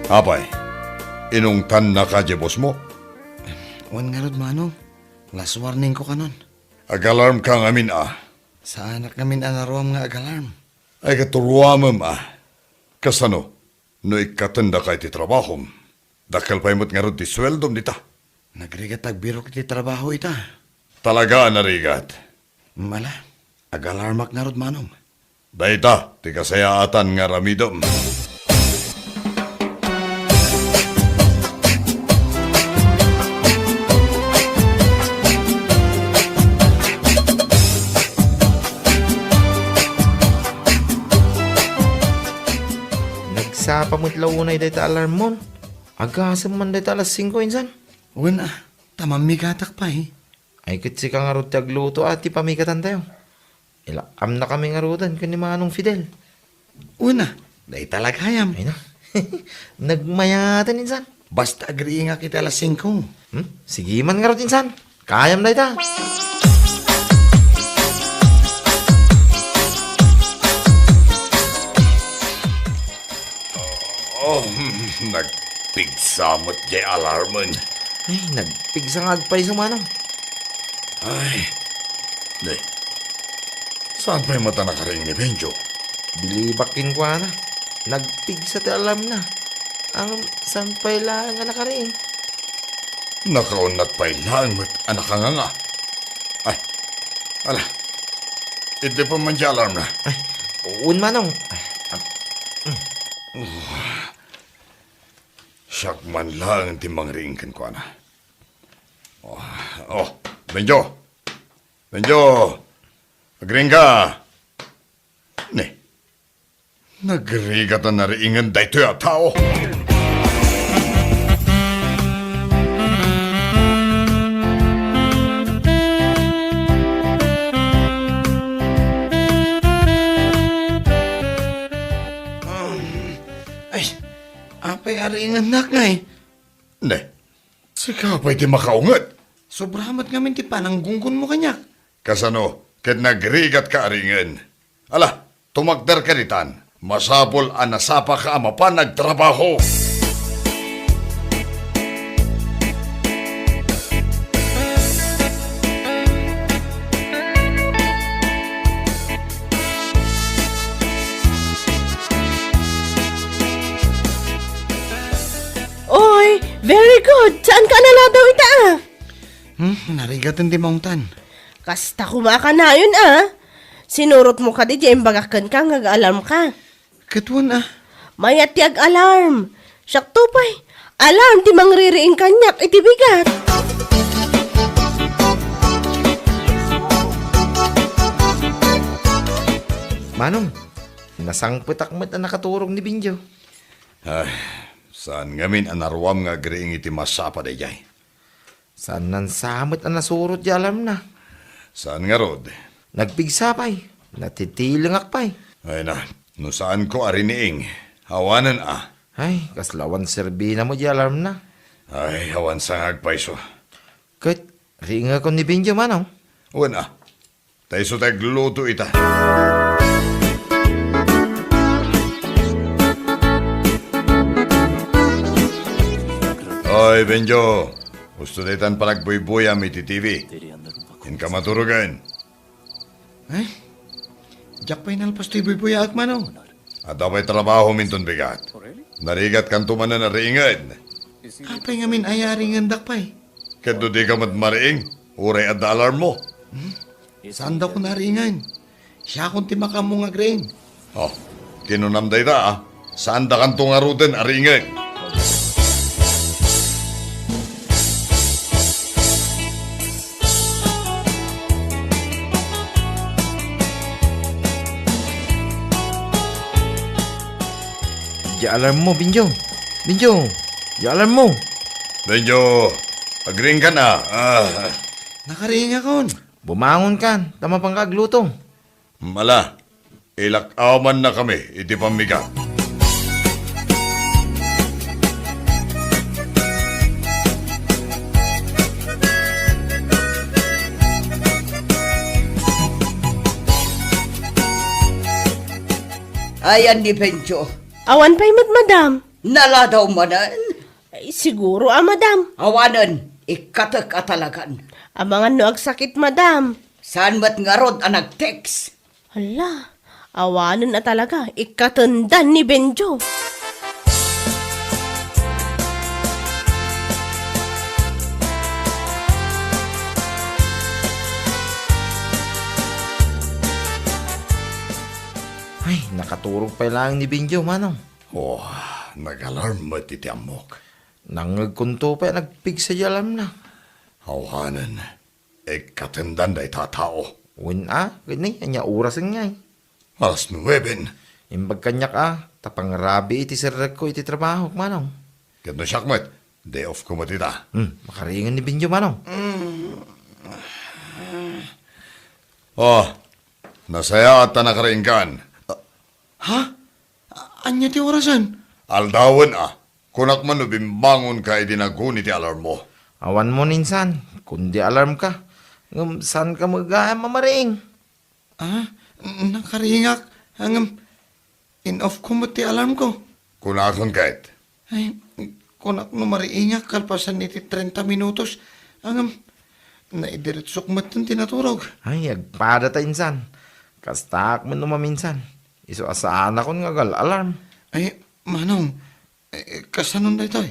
Apay, inungtannaka diay bossmo? Wen ngarud, Manong. Last warningko kanon. Ag-alarmka ngamin a. Saanak ngamin a naruam nga ag-alarm. Ay, ket ruamem a. Kasano? No ikkatendaka iti trabahom, dakkel pay met ngarud ti sueldom dita. Nagrigat agbirok iti trabaho ita. Talaga a narigat. Mala, ag-alarmak ngarud, Manong. Dayta ti kasayaatan nga aramidem. Sapa met la unay dayta alarmmon. Agasem man dayta alas singko insan. Wen a, ta mammigatak pay. Ay, ket sika ngarud ti agluto a ti pamigatantayo. Ilak-amnakami ngaruden ken ni Manong Fidel. Una, dayta la gayam. Ay na. Nagmayaten insan. Basta agriingak iti alas singko. Hmm? Sige man ngarud insan. Kayam dayta. Oh, nagpigsa met jay alarmen. Ay, nagpigsa nga agpayso, Manong. Ay, ne. Saan pay met a nakariing ni Benjo? Bilibak kenkuana. Nagpigsa ti alarmna. Ngem saan pay laeng a nakariing? Nakaunnat pay laeng met a nakanganga. Ay, ala. Iddi pa man ti alarmna. Ay, wen, Manong. Ay, am-, mm. Siak man laeng ti mangriing kenkuana. Oh, oh, Benjo. Benjo! Agriingka! Ne, nagrigat a nariingen daytoy a tao. Ay, apay a riingennak ngay? Ne, sika pay ti makaunget. Sobra met ngamin ti pananggunggonmo kaniak. Kasano ket nagrigatka a riingen? Ala, tumakderka ditan. Masapul a nasapaka a mapan agtrabaho. Oy, very good. Saanka a naladaw ita, a? Hmm, narigaten ti maungtan. Kasta koma a kanayon, a. Sinurotmo kadi ti imbagak kenka nga ag-alarmka. Ket wen, a. Mayat ti ag-alarm. Siakto pay. Alarm ti mangririing kaniak iti bigat. Manong, nasangpetak met a nakaturog ni Benjo. Ay, saan ngamin a naruam nga agriing iti masapa daydiay? Saan nansa met a nasurot ti alarmna? Saan ngarud? Nagpigsa pay. Natitilengak pay. Ay na, no saanko a riniing, awanen a. Ay, kasla awan serbina met ti alarmna. Ay, awan sa nga agpayso. Ket, riingekon ni Benjo, Manong? Wen a. Ta isu ti agluto ita. Oy, Benjo. Husto daytan panagbuybuyam iti T V. Inka maturogen. Ay, diak pay nalpas toy buybuyaak, Manong. Adda pay trabahom inton bigat. Narigatkanto manen a riingen. Apay ngamin aya a riingendak pay? Ket no dika met mariing, uray adda alarmmo. Hmm? Saandakon a riingen. Siakon ti makaammo nga agriing. Oh, kinunam dayta, a. Saandakanto ngaruden a riingen. Di alarmmo, Benjo. Benjo, di alarmmo. Benjo, agriingkan a. Ah. Nakariingakon. Bumangonkan, ta mapanka agluto. Ala, ilak-amannakami iti pammigat. Ayan ni Benjo. Awan pay met, madam. Naladaw manen? Ay, siguro a, madam. Awanen, ikkatek a talagan. Amangan no agsakit, madam. Saan met ngarud a nag-text? Hala, awanen a talaga, ikkatendan ni Benjo. Ay, nakaturog pay laeng ni Benjo, Manong. Oh, nag-alarm met iti ammok. Nangngegkonto pay a nagpigsa ti alarmna. Awanen, ikkatendan dayta a tao. Wen a, ket ni, ania orasen ngay? Alas nueben. Imbag kaniak a, ta pangrabii ti serrekko iti trabahok, Manong. Ket no siak met, day off ko met ita. Hmm, makariingen ni Benjo, Manong. Oh, nasayaat ta nakariingkan. Ha? A-, ania ti orasen? Aldawen a. Kunak man no bimbangonka idi naguni ti alarmmo. Awan mo insan, kundi alarmka. Ngem saanka met gayam a mariing. Ah, nakariingak. Ngem in-off ko met ti alarmko. Kunakon ket. Ay, kunak no mariingak kalpasan iti trenta minutos. Ngem naidiretsok metten ti naturog. Ay, agpadata insan. Kastaak met no maminsan. Isu a saanakon nga agal-alarm. Ay, Manong, eh, kasanon daytoy?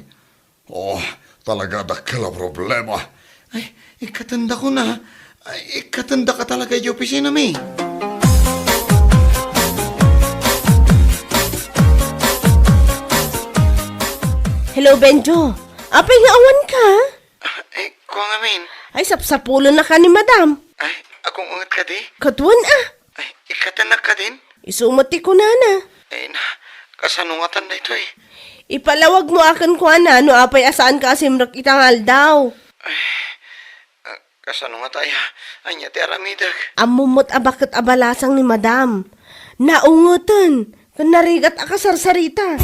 Oh, talaga dakkel a problema. Ay, ikkatendakon a. Ay, ikkatendaka talaga iti opisinami. Hello, Benjo. Apay nga awanka? Ah, eh, kua ngamin. Ay, sapsapulennaka ni Madam. Ay, agungonget kadi? Kaduan a. Ay, ikkatennak kadin? Isu met ti kunana. Ay na, kasano ngatan daytoy? Ipalawag mo a kenkuana no apay a saanka a simrek ita nga aldaw. Ay, ah, kasano ngata aya? Ania ti aramidek? Ammom met a baket a balasang ni Madam. Naungeten ken narigat a kasarsarita.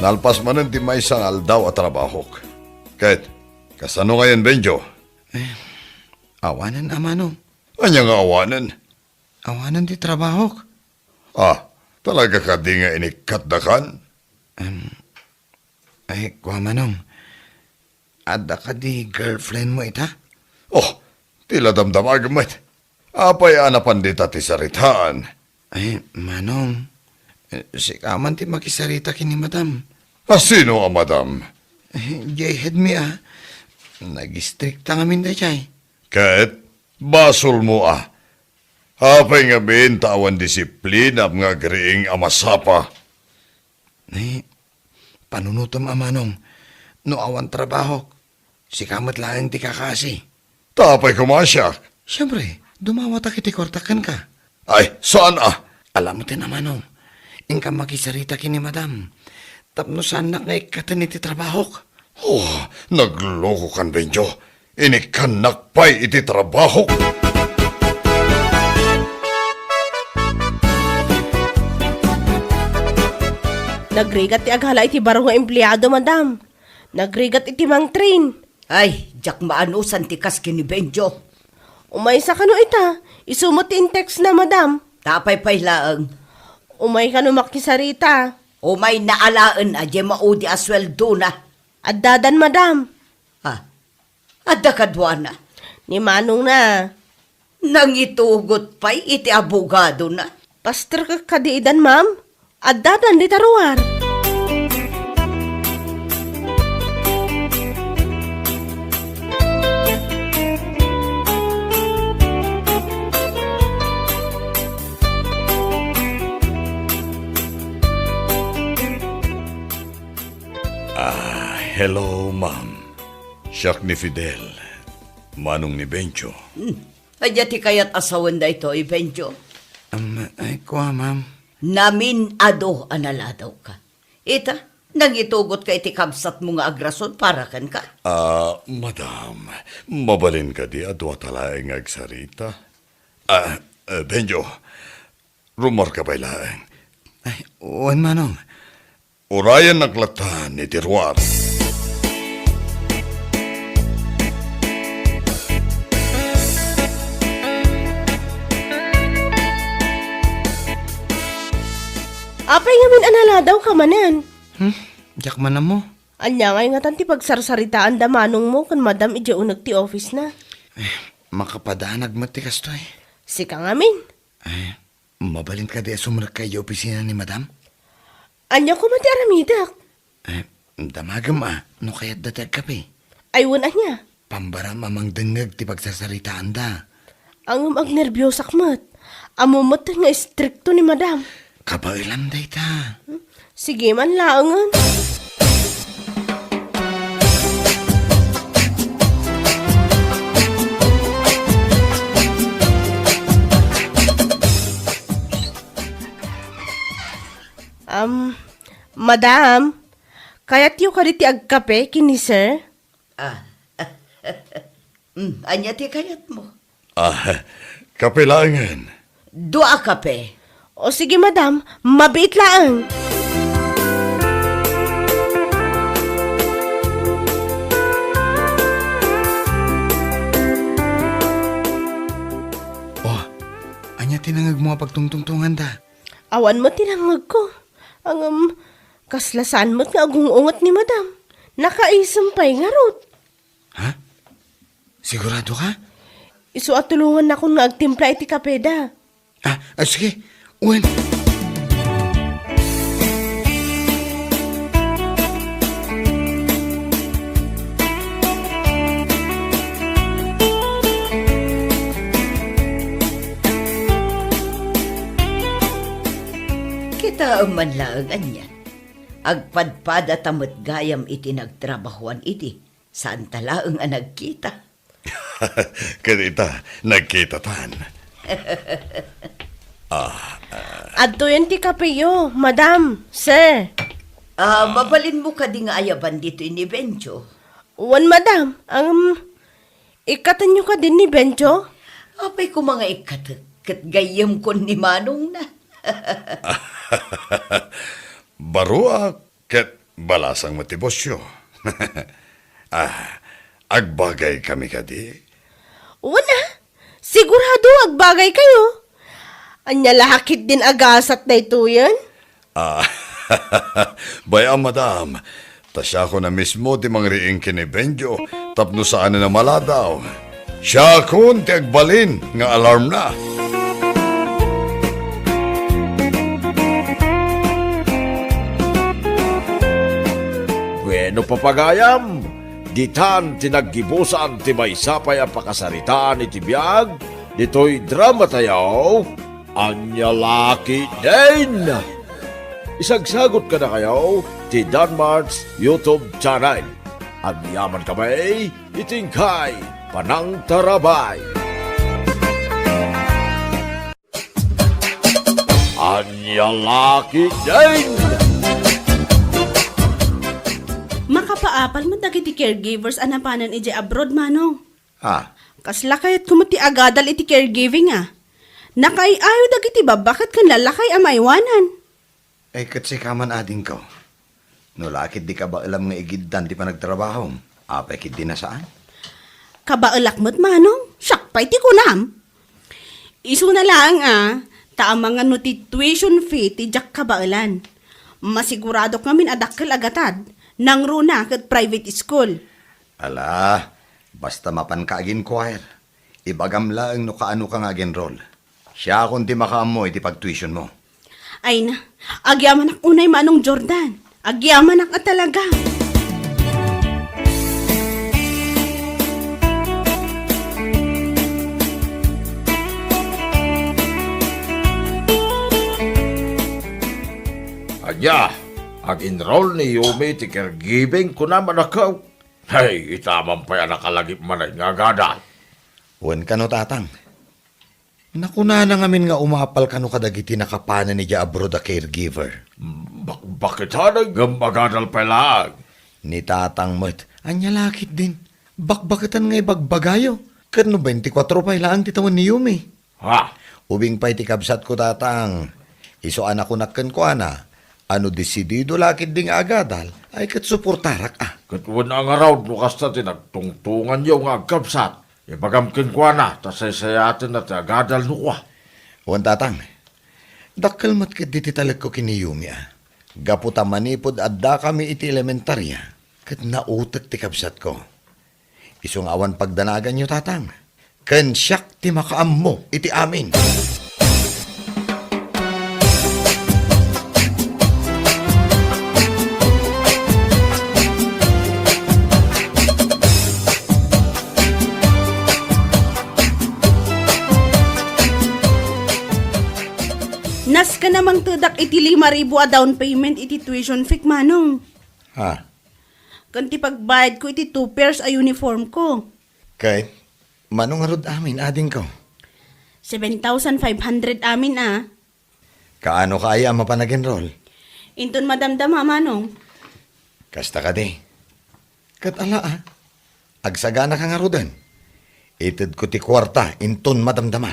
Nalpas manen ti maysa nga aldaw a trabahok. Ket, kasano ngayen, Benjo? Eh, awanen, Amanong. Ania nga awanen? Awanen ti trabahok. Ah, talaga kadi nga inikkatdakan? Em, ay, kua, Manong. Adda kadi girlfriend mo ita? Oh, ti la damdamagem met. Apay a napan dita ti saritaan? Ay, Manong, eh, sika man ti makisarita ken ni Madam. A sino a Madam? Eh, jay head mi a. Nagistrikta ngamin dayjay. Ket, basolmo a. Apay ngamin ta awan disiplinam nga agriing a masapa? Eh, panunotem, Amanong, no awan trabahok, sika met laeng ti kakaasi. Ta apay koma a siak? Siempre, dumawatak iti kuartak kenka. Ay, saan a? Ala met, Amanong, inka makisarita ken ni Madam tapno saannak nga ikkaten iti trabahok. Oh, naglokokan, Benjo. Inikkannak pay iti trabahok. Nagrigat ti agala iti baro nga empleado, Madam. Nagrigat iti mangtrain. Ay, diak maanusan ti kas ken ni Benjo. Umaysa kano ita? Isu met ti in-text na, Madam. Ta apay pay laeng? Umay kano makisarita. Umayna alaen a diay maudi a sueldona. Addadan, Madam. Ah, adda kaduana. Ni manongna. Nangitugot pay iti abogadona. Pastor ka kadi idan, ma'am? Addadan dita ruar. Ah, hello, ma'am. Siak ni Fidel, manong ni Benjo. Hmm. Ania ti kayat a sawen daytoy, Benjo? Am, ay, kua, ma'am. Namin-ado a naladawka. Ita, nangitugotka iti kabsatmo nga agrason para kenka. Ah, madam, mabalin kadi a duata laeng nga agsarita? Ah, eh, Benjo, rummuarka pay laeng. Ay, wen, manong. Urayennak lattan iti ruar. Apay ngamin a naladawka manen? Hmm? Diak man ammo. Ania ngay ngatan ti pagsarsaritaanda manongmo ken madam idiay uneg ti office na? Eh, makapadanag met ti kastoy. Sika ngamin? Eh, mabalin kadi a sumrekka idiay opisina ni madam? Ania koma ti aramidek? Eh, damagem a, no kayatda ti agkape. Ay, wen ania? Pambaram a mangdengngeg ti pagsarsaritaanda. Ngem agnerbiosak met. Ammom met nga istrikto ni madam. Kabaelam dayta. Hmm? Sige man laengen. Madam, kayatyo kadi ti agkape ken ni sir? Ah. Mm, ania ti kayatmo? Ah, kape laengen. Dua a kape. O sige, madam, mabiit laeng. Oh, ania ti nangngegmo a pagtungtungtunganda? Awan met ti nangngegko. Ngem, kasla saan met nga agung-unget ni madam. Nakaisem pay ngarud. Ha? Sigurado ka? Isu a tulongannakon nga agtimpla iti kapeda. Ah, ah, sige. Wen. Kitaem man laeng anian. Agpadpadata met gayam iti nagtrabahoan idi. Saanta laeng a nagkita. Ket ita, nagkitatan. Ah, ah. Adtoyen ti kapeyo, madam, sir. Ah, mabalinmo kadi nga ayaban ditoy ni Benjo? Wen, madam. Ngem, ikkatenyo kadi ni Benjo? Apay koma nga ikkatek, ket gayyemkon ni manongna. Baruak, ket balasang met ti bosyo. Ah, agbagaykami kadi? Wen a, sigurado agbagaykayo. Ania la ketdin a gasat daytoyen? Ah, bay-am, madam. Ta siakon a mismo ti mangriing ken ni Benjo tapno saanen a maladaw. Siakon ti agbalin nga alarmna. Bueno, papagayam, ditan ti naggibusan ti maysa pay a pakasaritaan iti biag ditoy dramatayo, Ania la ketdin? Isagsagot kadakayo ti Danmart's YouTube channel. Agyamankami iti inkay panangtarabay. Ania la ketdin? Makapaapal met dagiti caregivers a napanen idiay abroad, Manong. Ah. Kasla kayatko met ti agadal iti caregiving a. Nakaay-ayo dagiti babba ket ken lallakay a maiwanan. Ay, ket sika man, adingko. No la ketdi kabaelam nga igiddan ti panagtrabahom, apay ketdi a saan? Kabaelak met, manong, siak pay ti kunam. Isuna laeng a, ta amangan no ti tuition fee ti diak kabaelan. Masiguradok ngamin a dakkel a gatad, nangruna ket private school. Ala, basta mapanka ag-inquire, ibagam laeng no kaanoka nga ag-enroll. Siakon ti makaammo iti pagtuitionmo. Ay na, agyamanak unay, Manong Jordan. Agyamanak a talaga. Ania, ag-enroll ni Yumi ti caregiving, kunam, anakko? Hay, ita man pay a nakalagip manen nga agadal. Wen kano, tatang. Nakunana ngamin nga umapal kano kadagiti nakapanen idiay abroad a caregiver. Bakbaketan ngem agadal pay laeng. Ni tatang met, ania la ketdin? Bakbaketan nga ibagbagayo. Ket no twenty-four pay laeng ti tawen ni Yumi. Ha? Ubing pay ti kabsatko, tatang. Isu a nakunak kenkuana, a no desidido la ketdi nga agadal, ay ket suportarak a. Ket wen a ngarud no kasta ti nagtungtonganyo nga agkabsat, ibagam kenkuana ta saysayatenna ti agadal no kua. Wen, tatang. Dakkel met ketdi ti talekko ken ni Yumi a. Gapu ta manipud addakami iti elementaria, ket nautek ti kabsatko. Isu nga awan pagdanaganyo, tatang. Ken siak ti makaammo iti amin. Nasken a mangtedak iti lima ribu a down payment iti tuition fee, manong. Ha? Ken ti pagbayadko iti two pairs a uniform ko. Ket, mano ngarud amin, adingko? Seven thousand five hundred amin a. Kaano ka aya a mapan ag-enroll? Inton madamdama, Manong. Kasta kadi. Ket ala, a. Agsaganaka ngaruden. Itedko ti kuarta inton madamdama.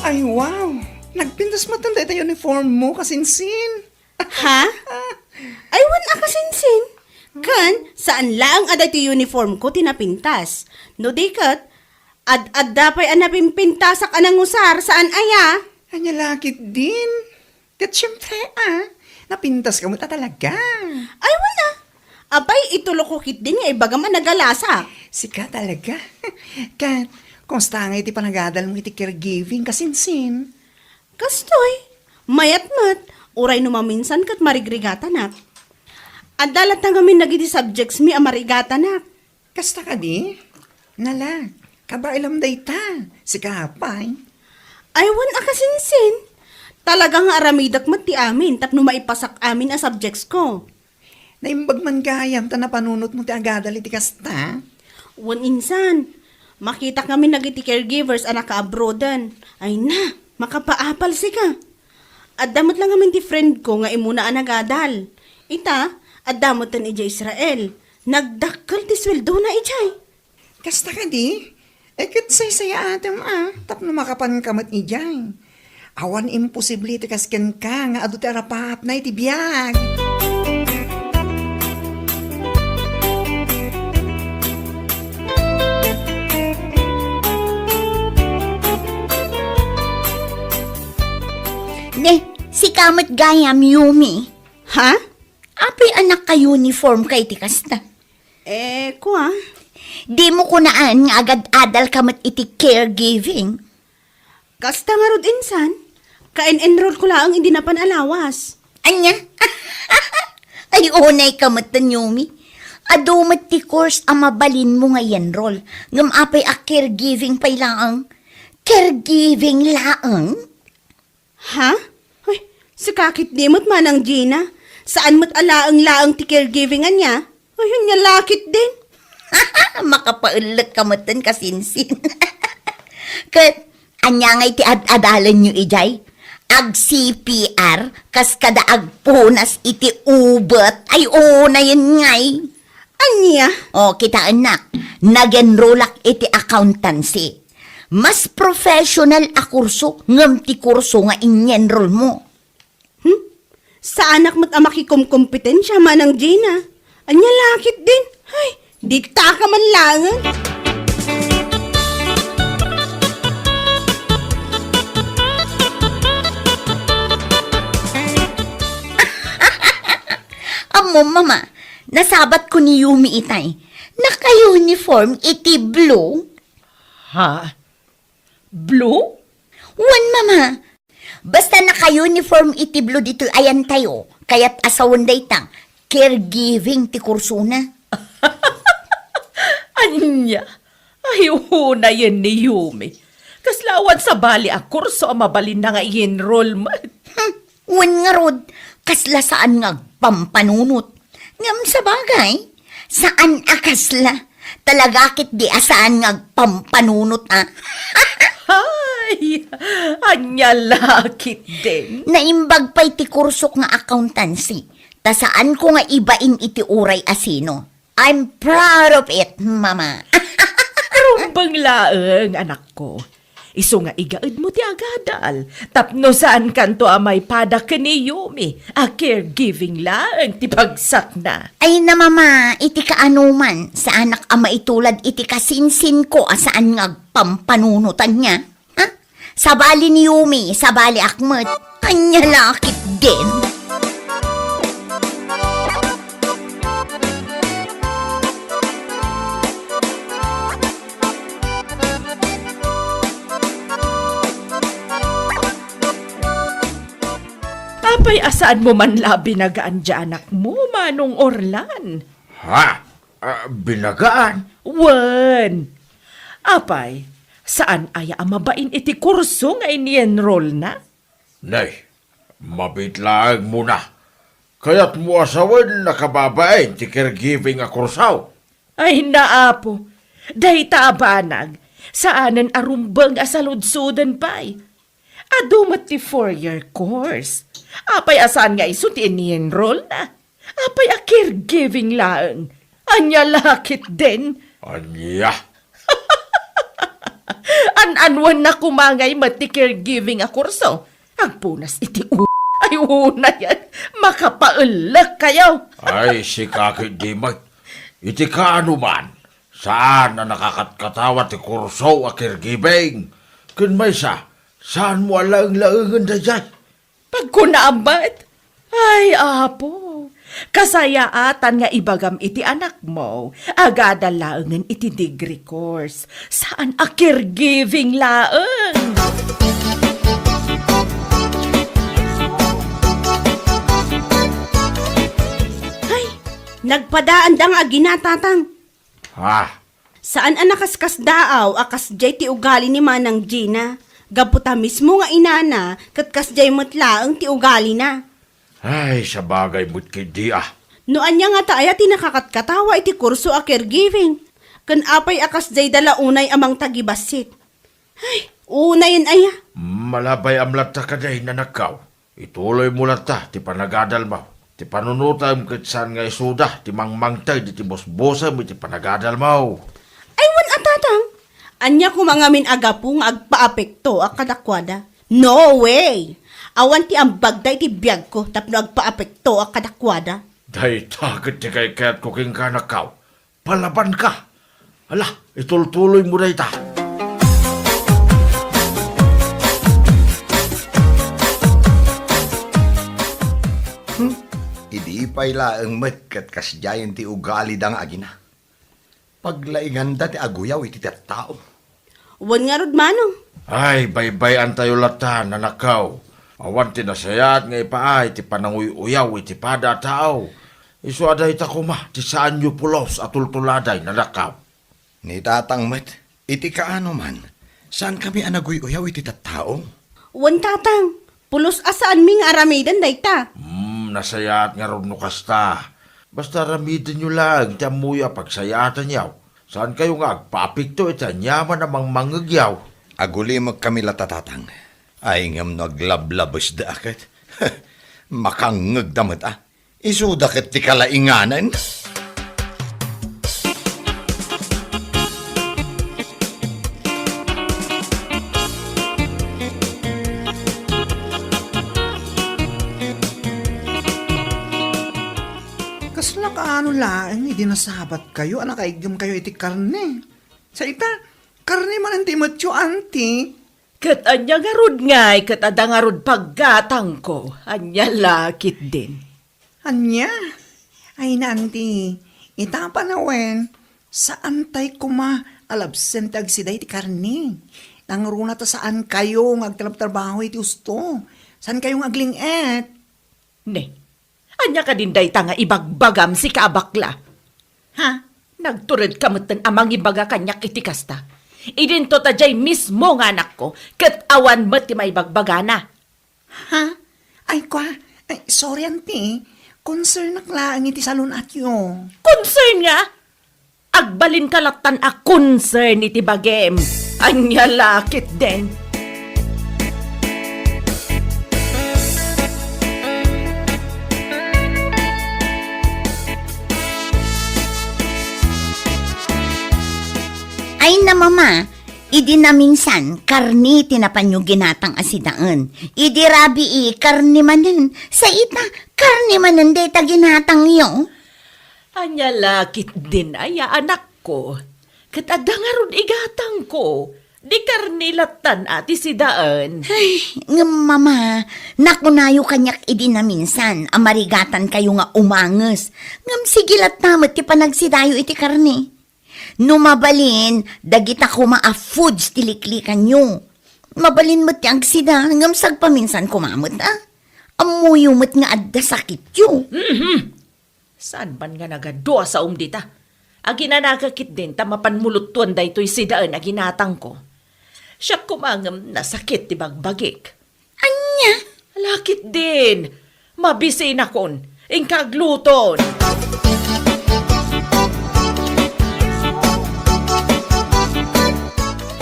Ay, wow! Nagpintas met dayta uniform mo, kasinsin. Ha? Ay, wen a kasinsin. Ken, saan laeng a daytoy uniform ko ti napintas. No di ket, ad-adda pay a napimpintasak a nangusar, saan aya? Ania la ketdin? Ket siempre, a, napintaska met a talaga. Ay, wen a. Apay, itulokko ketdin nga ibagam a nagalasak. Sika talaga. Ket, kumusta ngay ti panagadal mo iti caregiving, kasinsin? Kastoy, mayat met, uray no maminsan ket marigrigatanak. Adda latta ngamin dagiti subjects mi a marigatanak. Kasta kadi? Nala, kabaelam dayta. Sika pay? Ay, wen a kasinsin. Talaga nga aramidek met ti amin tapno maipasak amin a subjects ko. Naimbag man gayam ta napanunotmo ti agadal iti kasta? Wen insan, makitak ngamin dagiti caregivers a nakaabroaden. Ay na, makapaapal sika. Adda met la ngamin ti friend ko nga immuna a nagadal. Ita, adda metten idiay Israel. Nagdakkel ti sueldona idiay. Kasta kadi? E ket saysayaatem a, tapno makapanka met idiay. Awan imposible ti kas kenka nga adu ti arapaapna iti biag. Ne, sika met gayam, Yumi. Ha? Apay a naka-uniform ka iti kasta? Eh, kua? Dimo kunaan nga agad-adal ka met iti caregiving? Kasta ngarud insan, ka-en-enroll ko laeng idi napan a lawas. Ania? Ay, unay ka met, Yumi. Adu met ti course a mabalinmo nga i-enroll. Ngem apay a caregiving pay laeng? Caregiving laeng? Ha? Hoy, sika ketdi met, Manang Gina. Saan met a laeng-laeng ti caregiving ania? Hoy, ania la ketdin? Makapaellek ka metten, kasinsin. Ket, ania ngay ti ad-adalanyo idiay? Ag-C P R, kas kada agpunas iti ubet? Ay, unayen ngay. Ania? O, kitaennak, nag-enrollak iti accountancy. Mas professional a kurso ngem ti kurso nga in-enroll mo. Hmm? Saanak met a makikomkompetensia, Manang Gina. Ania la ketdin? Ay, dita ka man laeng. Ammom, Mama, nasabatko ni Yumi itay. Naka-uniform iti blue. Ha? Blue? Wen, Mama. Basta naka-uniform iti blue ditoy ayantayo, kayat a sawen dayta, caregiving ti kursona. Ania? Ay, unayen ni Yumi. Kasla awan sabali a kurso a mabalinna nga i-enroll met. Hmm, wen ngarud, kasla saan nga agpampanunot. Ngem sabagay, saan a kasla. Talaga ketdi a saan nga agpampanunot a. Ay, ania la ketdin? Naimbag pay ti kursok nga accountancy. Ta saanko nga ibain iti uray a sino. I'm proud of it, Mama. Rumbeng laeng, anakko. Isu nga igaedmo ti agadal, tapno saankanto a maipada ken ni Yumi a caregiving laeng ti bagsakna. Ay na, Mama, iti kaanoman, saanak a maitulad iti kasinsinko a saan nga agpampanunotan niya. Ha? Sabali ni Yumi, sabaliak met. Ania la ketdin? Apay a saanmo man la a binagaan ti anakmo, Manong Orlan? Ha? Ah, binagaan? Wen. Apay, saan aya a mabain iti kurso nga ini-enrollna? Nay, mabiit laeng muna. Kayatmo a sawen a kababain ti caregiving a kurso? Ay, naapo, dayta a banag, saanen a rumbeng a saludsuden pay. Adu met ti four-year course. Apay a saan nga isu ti ini-enroll na? Apay a caregiving laeng? Ania la ketdin? Ania? An-anuen na koma ngay met ti caregiving a kurso. Agpunas iti u-, ay, una yan. Makapaellek kayo. Ay, sika ketdi met. Iti kaano man, saan a nakakatkatawa ti kurso a caregiving. Ken maysa, saanmo a laeng-laengen daydiay? Pagkunam met, ay, Apo, kasayaatan nga ibagam iti anakmo, agadal laengen iti degree course, saan a caregiving laeng. Ay, nagpadaanda nga agina, Tatang. Ha? Saan a nakaskasdaaw a kasdiay ti ugali ni Manang Gina. Gapu ta mismo nga inana, ket kasdiay met laeng ti ugalina. Ay, sabagay met ketdi a. No ania ngata aya ti nakakatkatawa iti kurso a caregiving? Ken apay a kasdiay da la unay a mangtagibassit? Ay, unayen aya. Malabay-am latta kadi, nanakkaw. Ituloymo latta ti panagadalmo. Ti panunotem ket saan nga isuda ti mangmangted iti busbusem iti panagadalmo. Ay, wen a, Tatang. Ania koma ngamin a gapu nga agpaapektoak kadakuada? No way! Awan ti ambagda iti biagko tapno agpaapektoak kadakuada. Dayta ket ti kaykayatko kenka, nakkaw. Palabanka. Ala, itultuloymo dayta. Hmm? Idi pay laeng met ket kasdiayen ti ugalida nga agina. Paglainganda ti aguyaw iti tattao. Wen ngarud, Manong. Ay, baybay-antayo latta, nanakkaw. Awan ti nasayaat nga ipaay ti pananguy-uyaw iti pada a tao. Isu a dayta koma ti saanyo pulos a tultuladay, nanakkaw. Ni Tatang met, iti kaano man, saankami a naguy-uyaw iti tattao. Wen, Tatang, pulos a saanmi nga aramiden dayta. Hmm, nasayaat ngarud no kasta. Basta aramidenyo laeng ti ammoyo a pagsayaatanyo. Saankayo nga agpaapekto iti aniaman a mangmangngegyo. Agulimekkami latta, Tatang. Ay, ngem no aglablabesda ket, makangngegda met a. Isuda ket ti kalainganan. Kasla kaano laeng idi nasabatkayo a nakaiggem kayo iti karne? Sa ita, karne manen ti metyo, anti. Ket ania ngarud ngay ket adda ngarud paggatangko? Ania la ketdin? Ania? Ay, nanti, ita panawen, saantay koma a labsen ti agsida iti karne. Nangruna ta saankayo nga agtrabtrabaho iti usto. Saankayo nga agling-et. Ne, ania kadin dayta nga ibagbagam, sika a bakla? Ha? Nagturedka metten a mangibaga kaniak iti kasta. Idinto ta diay mismo nga anakko, ket awan met ti maibagbagana. Ha? Ay, kwa, ay, sorry, anti. Concernak laeng iti salun-atyo. Concern nga? Agbalinka lattan a concern iti bagim. Ania la ketdin? Ay, na, Mama, idi naminsan, karne ti napanyo ginatang a sidaen. Idi rabii, karne manen. Sa ita, karne manen dayta ginatangyo. Ania la ketdin aya, anakko? Ket adda ngarud igatangko. Di karne lattan a ti sidaen. Ay, ngem, Mama, nakunayo kaniak idi naminsan a marigatankayo nga umanges. Ngem sige latta met ti panagsidayo iti karne. No mabalin, dagita koma a foods ti liklikanyo. Mabalin met ti agsida, ngem sagpaminsan koma met, a. Ammoyo met nga adda sakityo. Mhm. Saan man nga nagadua saom dita? Aginanaga ketdin ta mapan muluttuan daytoy sidaen a ginatangko. Siak koma ngem nasakit ti bagbagik. Ania? Ala ketdin! Mabisinakon! Inka agluton.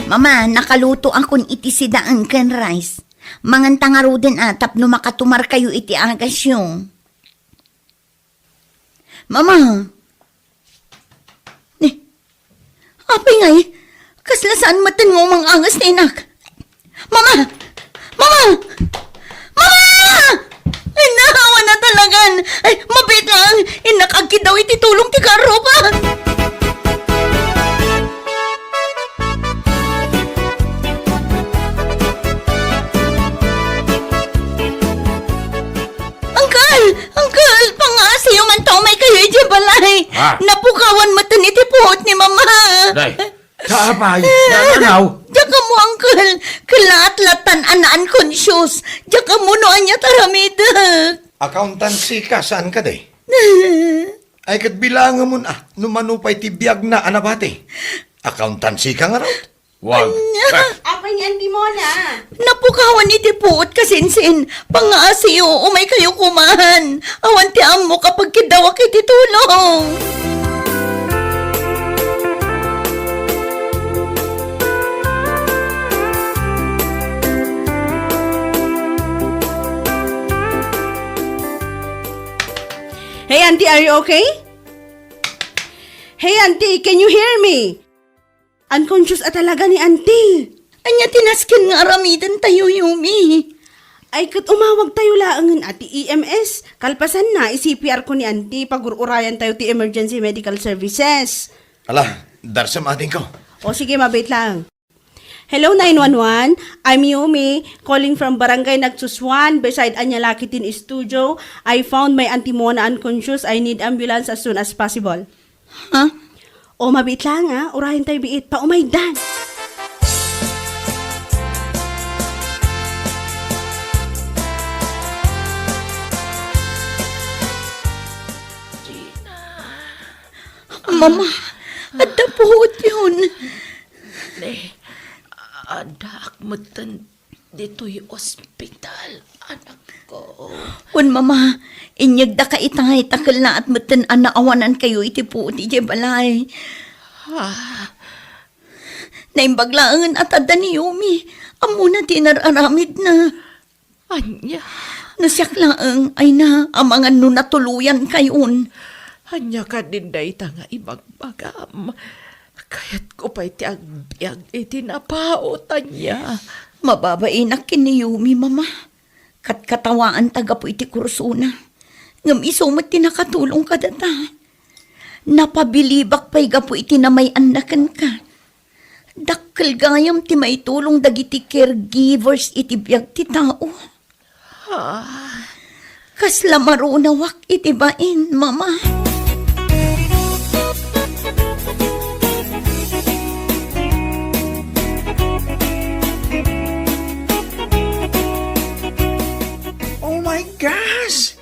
Mama, nakalutoakon iti sidaen ken rice. Manganta ngaruden a tapno makatumarkayo iti agasyo. Mama! Ni, apay ngay, kasla saan metten nga umang-angas ti inak? Mama! Mama! Mama! Ay, naawa na talagan! Ay, mabiit lang! Innak agkiddaw iti tulong ti karruba! Uncle! Uncle! Pangaasiyo man ta umay kayo idiay balay! Ah. Napukawan metten iti puot ni Mama! Day, kaapay, nananaw? Diak ammo, Uncle! Kelaat lattan a na-unconscious! Diak ammo no ania ti aramidek! Accountancy ka, saan ka, Day? Ay, ket bilangemon, ah, no mano pay ti biagna a nabati. Accountancy ka ngarud? Wag. Ania? Eh. Apay ni Auntie Mona? Napukawan iti puot, kasinsin. Pangaasiyo, umay kayo kuman. Awan ti ammok a pagkiddawak iti tulong. Hey, Auntie, are you okay? Hey, Auntie, can you hear me? Unconscious a talaga ni Auntie. Ania ti nasken nga aramidentayo, Yumi? Ay, ket umawagtayo laengen a ti E M S. Kalpasanna, i-C P R ko ni Auntie, pagur-urayantayo ti emergency medical services. Ala, darsem, adingko. O, sige, mabiit lang. Hello, nine one one. I'm Yumi, calling from Barangay Nagsusuan, beside Anyalaki Teen Studio. I found my Auntie Mona unconscious. I need ambulance as soon as possible. Ha? O, mabiit lang, ha? Urayan tayo biit. Paumaydan. Mama, adda puot yun. Ne, addaak metten ditoy ospital, anakko. Wen, Mama, inyegdaka itay ta kellaat metten a naawanankayo iti puot idiay balay. Ah. Naimbag laengen a tadda ni Yumi. Ammona ti inar-aramidna. Ania? No siak laeng, ay na, amangan no natuloyankayon. Ania kadin dayta nga ibagbagam? Kayatko pay ti agbiag iti napaut, ania? Mababainak ken ni Yumi, Mama. Katkatawaanta gapu iti kursona. Ngem isu met ti nakatulong kadata. Napabilibak pay gapu iti namay-anna kenka. Dakkel gayam ti maitulong dagiti caregivers iti biag ti tao. Ah. Kasla marunawak iti bain, Mama. Oh my gosh!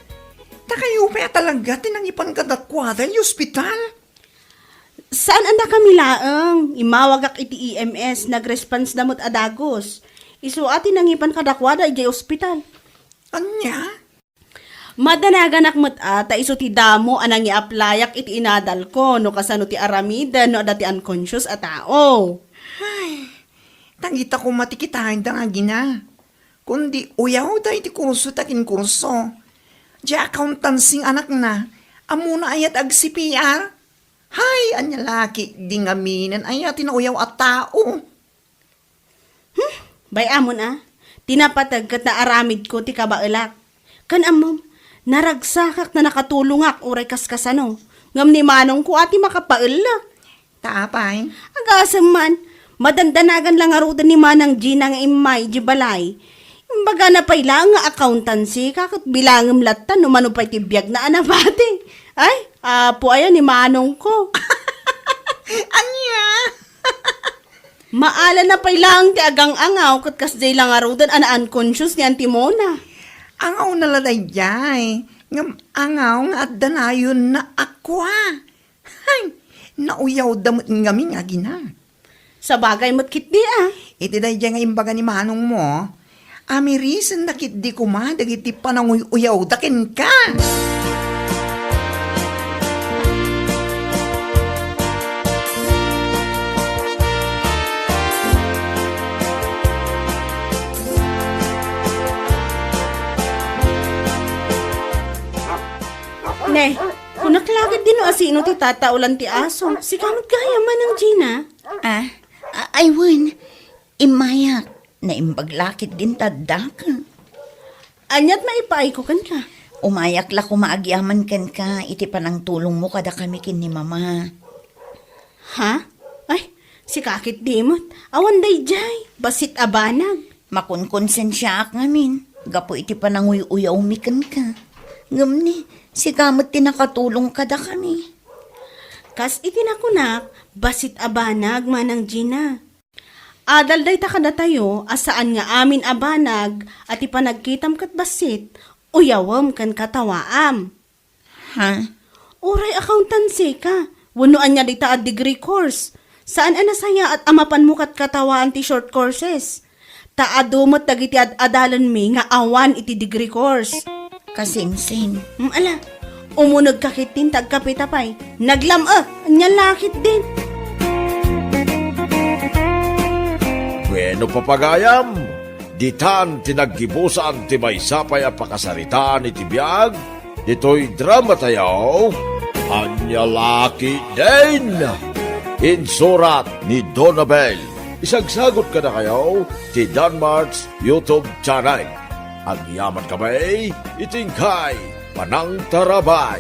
Ta kayo pay a talaga ti nangipan kadakuada iti ospital? Saan a nakami laeng. Immawagak iti E M S, nag-response da met a dagus. Isu a ti nangipan kadakuada idiay ospital. Ania? Madanaganak met a, ta isu ti damo a nangiaplayak iti inadalko, no kasano ti aramiden, no adda ti unconscious a tao. Ay, dagita koma ti kitaenda nga agina. Kundi uyawda iti kurso ta kinkurso. Diay accountancy nga anakna, ammona aya ti ag-C P R? Hay, ania la ketdi ngaminen aya ti nauyaw a tao? Hmm, bay-amon a, ti napateg ket naaramidko ti kabaelak. Ken ammom, naragsakak ta nakatulongak uray kaskasano, ngem ni manongko a ti makapaellek. Ta apay? Agasem man, madandanagan la ngaruden ni Manang Gina nga immay idiay balay. Imbagana pay laeng nga accountancy, ket bilangem latta no mano pay ti biagna a nabati. Ay, apo aya ni manongko. Ania? Maalana pay laeng ti agang-angaw ket kasdiay la ngaruden a na-unconscious ni Auntie Mona. Angawna la daydiay, ngem angaw nga adda nayonna a kua. Hay, nauyawda met ngamin nga agina. Sabagay met ketdi a. Iti daydiay nga imbaga ni manongmo, amirisenna ketdi koma dagiti pananguy-uyawda kenka. Eh, kunak lakit din no asino ti tataolan ti aso. Sika met gayam, Manang Gina. Ah, a-, ay wen, immayak. Naimbag lakit din ti addaka. Aniat maipaayko kenka? Umayak la koma agyaman kenka iti panangtulongmo kadakami ken ni Mama. Ha? Ay, sika ketdi met. Awan daydiay. Bassit a banag. Makonkonsensiaak ngamin gapu iti pananguy-uyawmi kenka. Ngem ni, sika met ti nakatulong kadakami. Kas iti nakunak, bassit a banag, Manang Gina. Adal dayta kadatayo a saan nga amin a banag a ti panagkitam ket bassit, uyawem ken katawaam. Ha? Uray accountancy ka, wenno ania dayta a degree course. Saan a nasayaat a mapanmo ket katawaan ti short courses. Ta adu met dagiti ad-adalenmi nga awan iti degree course. Kasinsin. Mm, ala, umunegka ketdin ta agkapita pay. Naglam-, eh, ania lakit din. Bueno, papagayam, ditan ti naggibusan ti maysa pay a pakasaritaan iti biag, ditoy drama tayo, Ania Lakit Din. Insurat ni Donabel. Isagsagot kadakayo ti Danmart's YouTube channel. Agyaman kami iti inkay panangtarabay.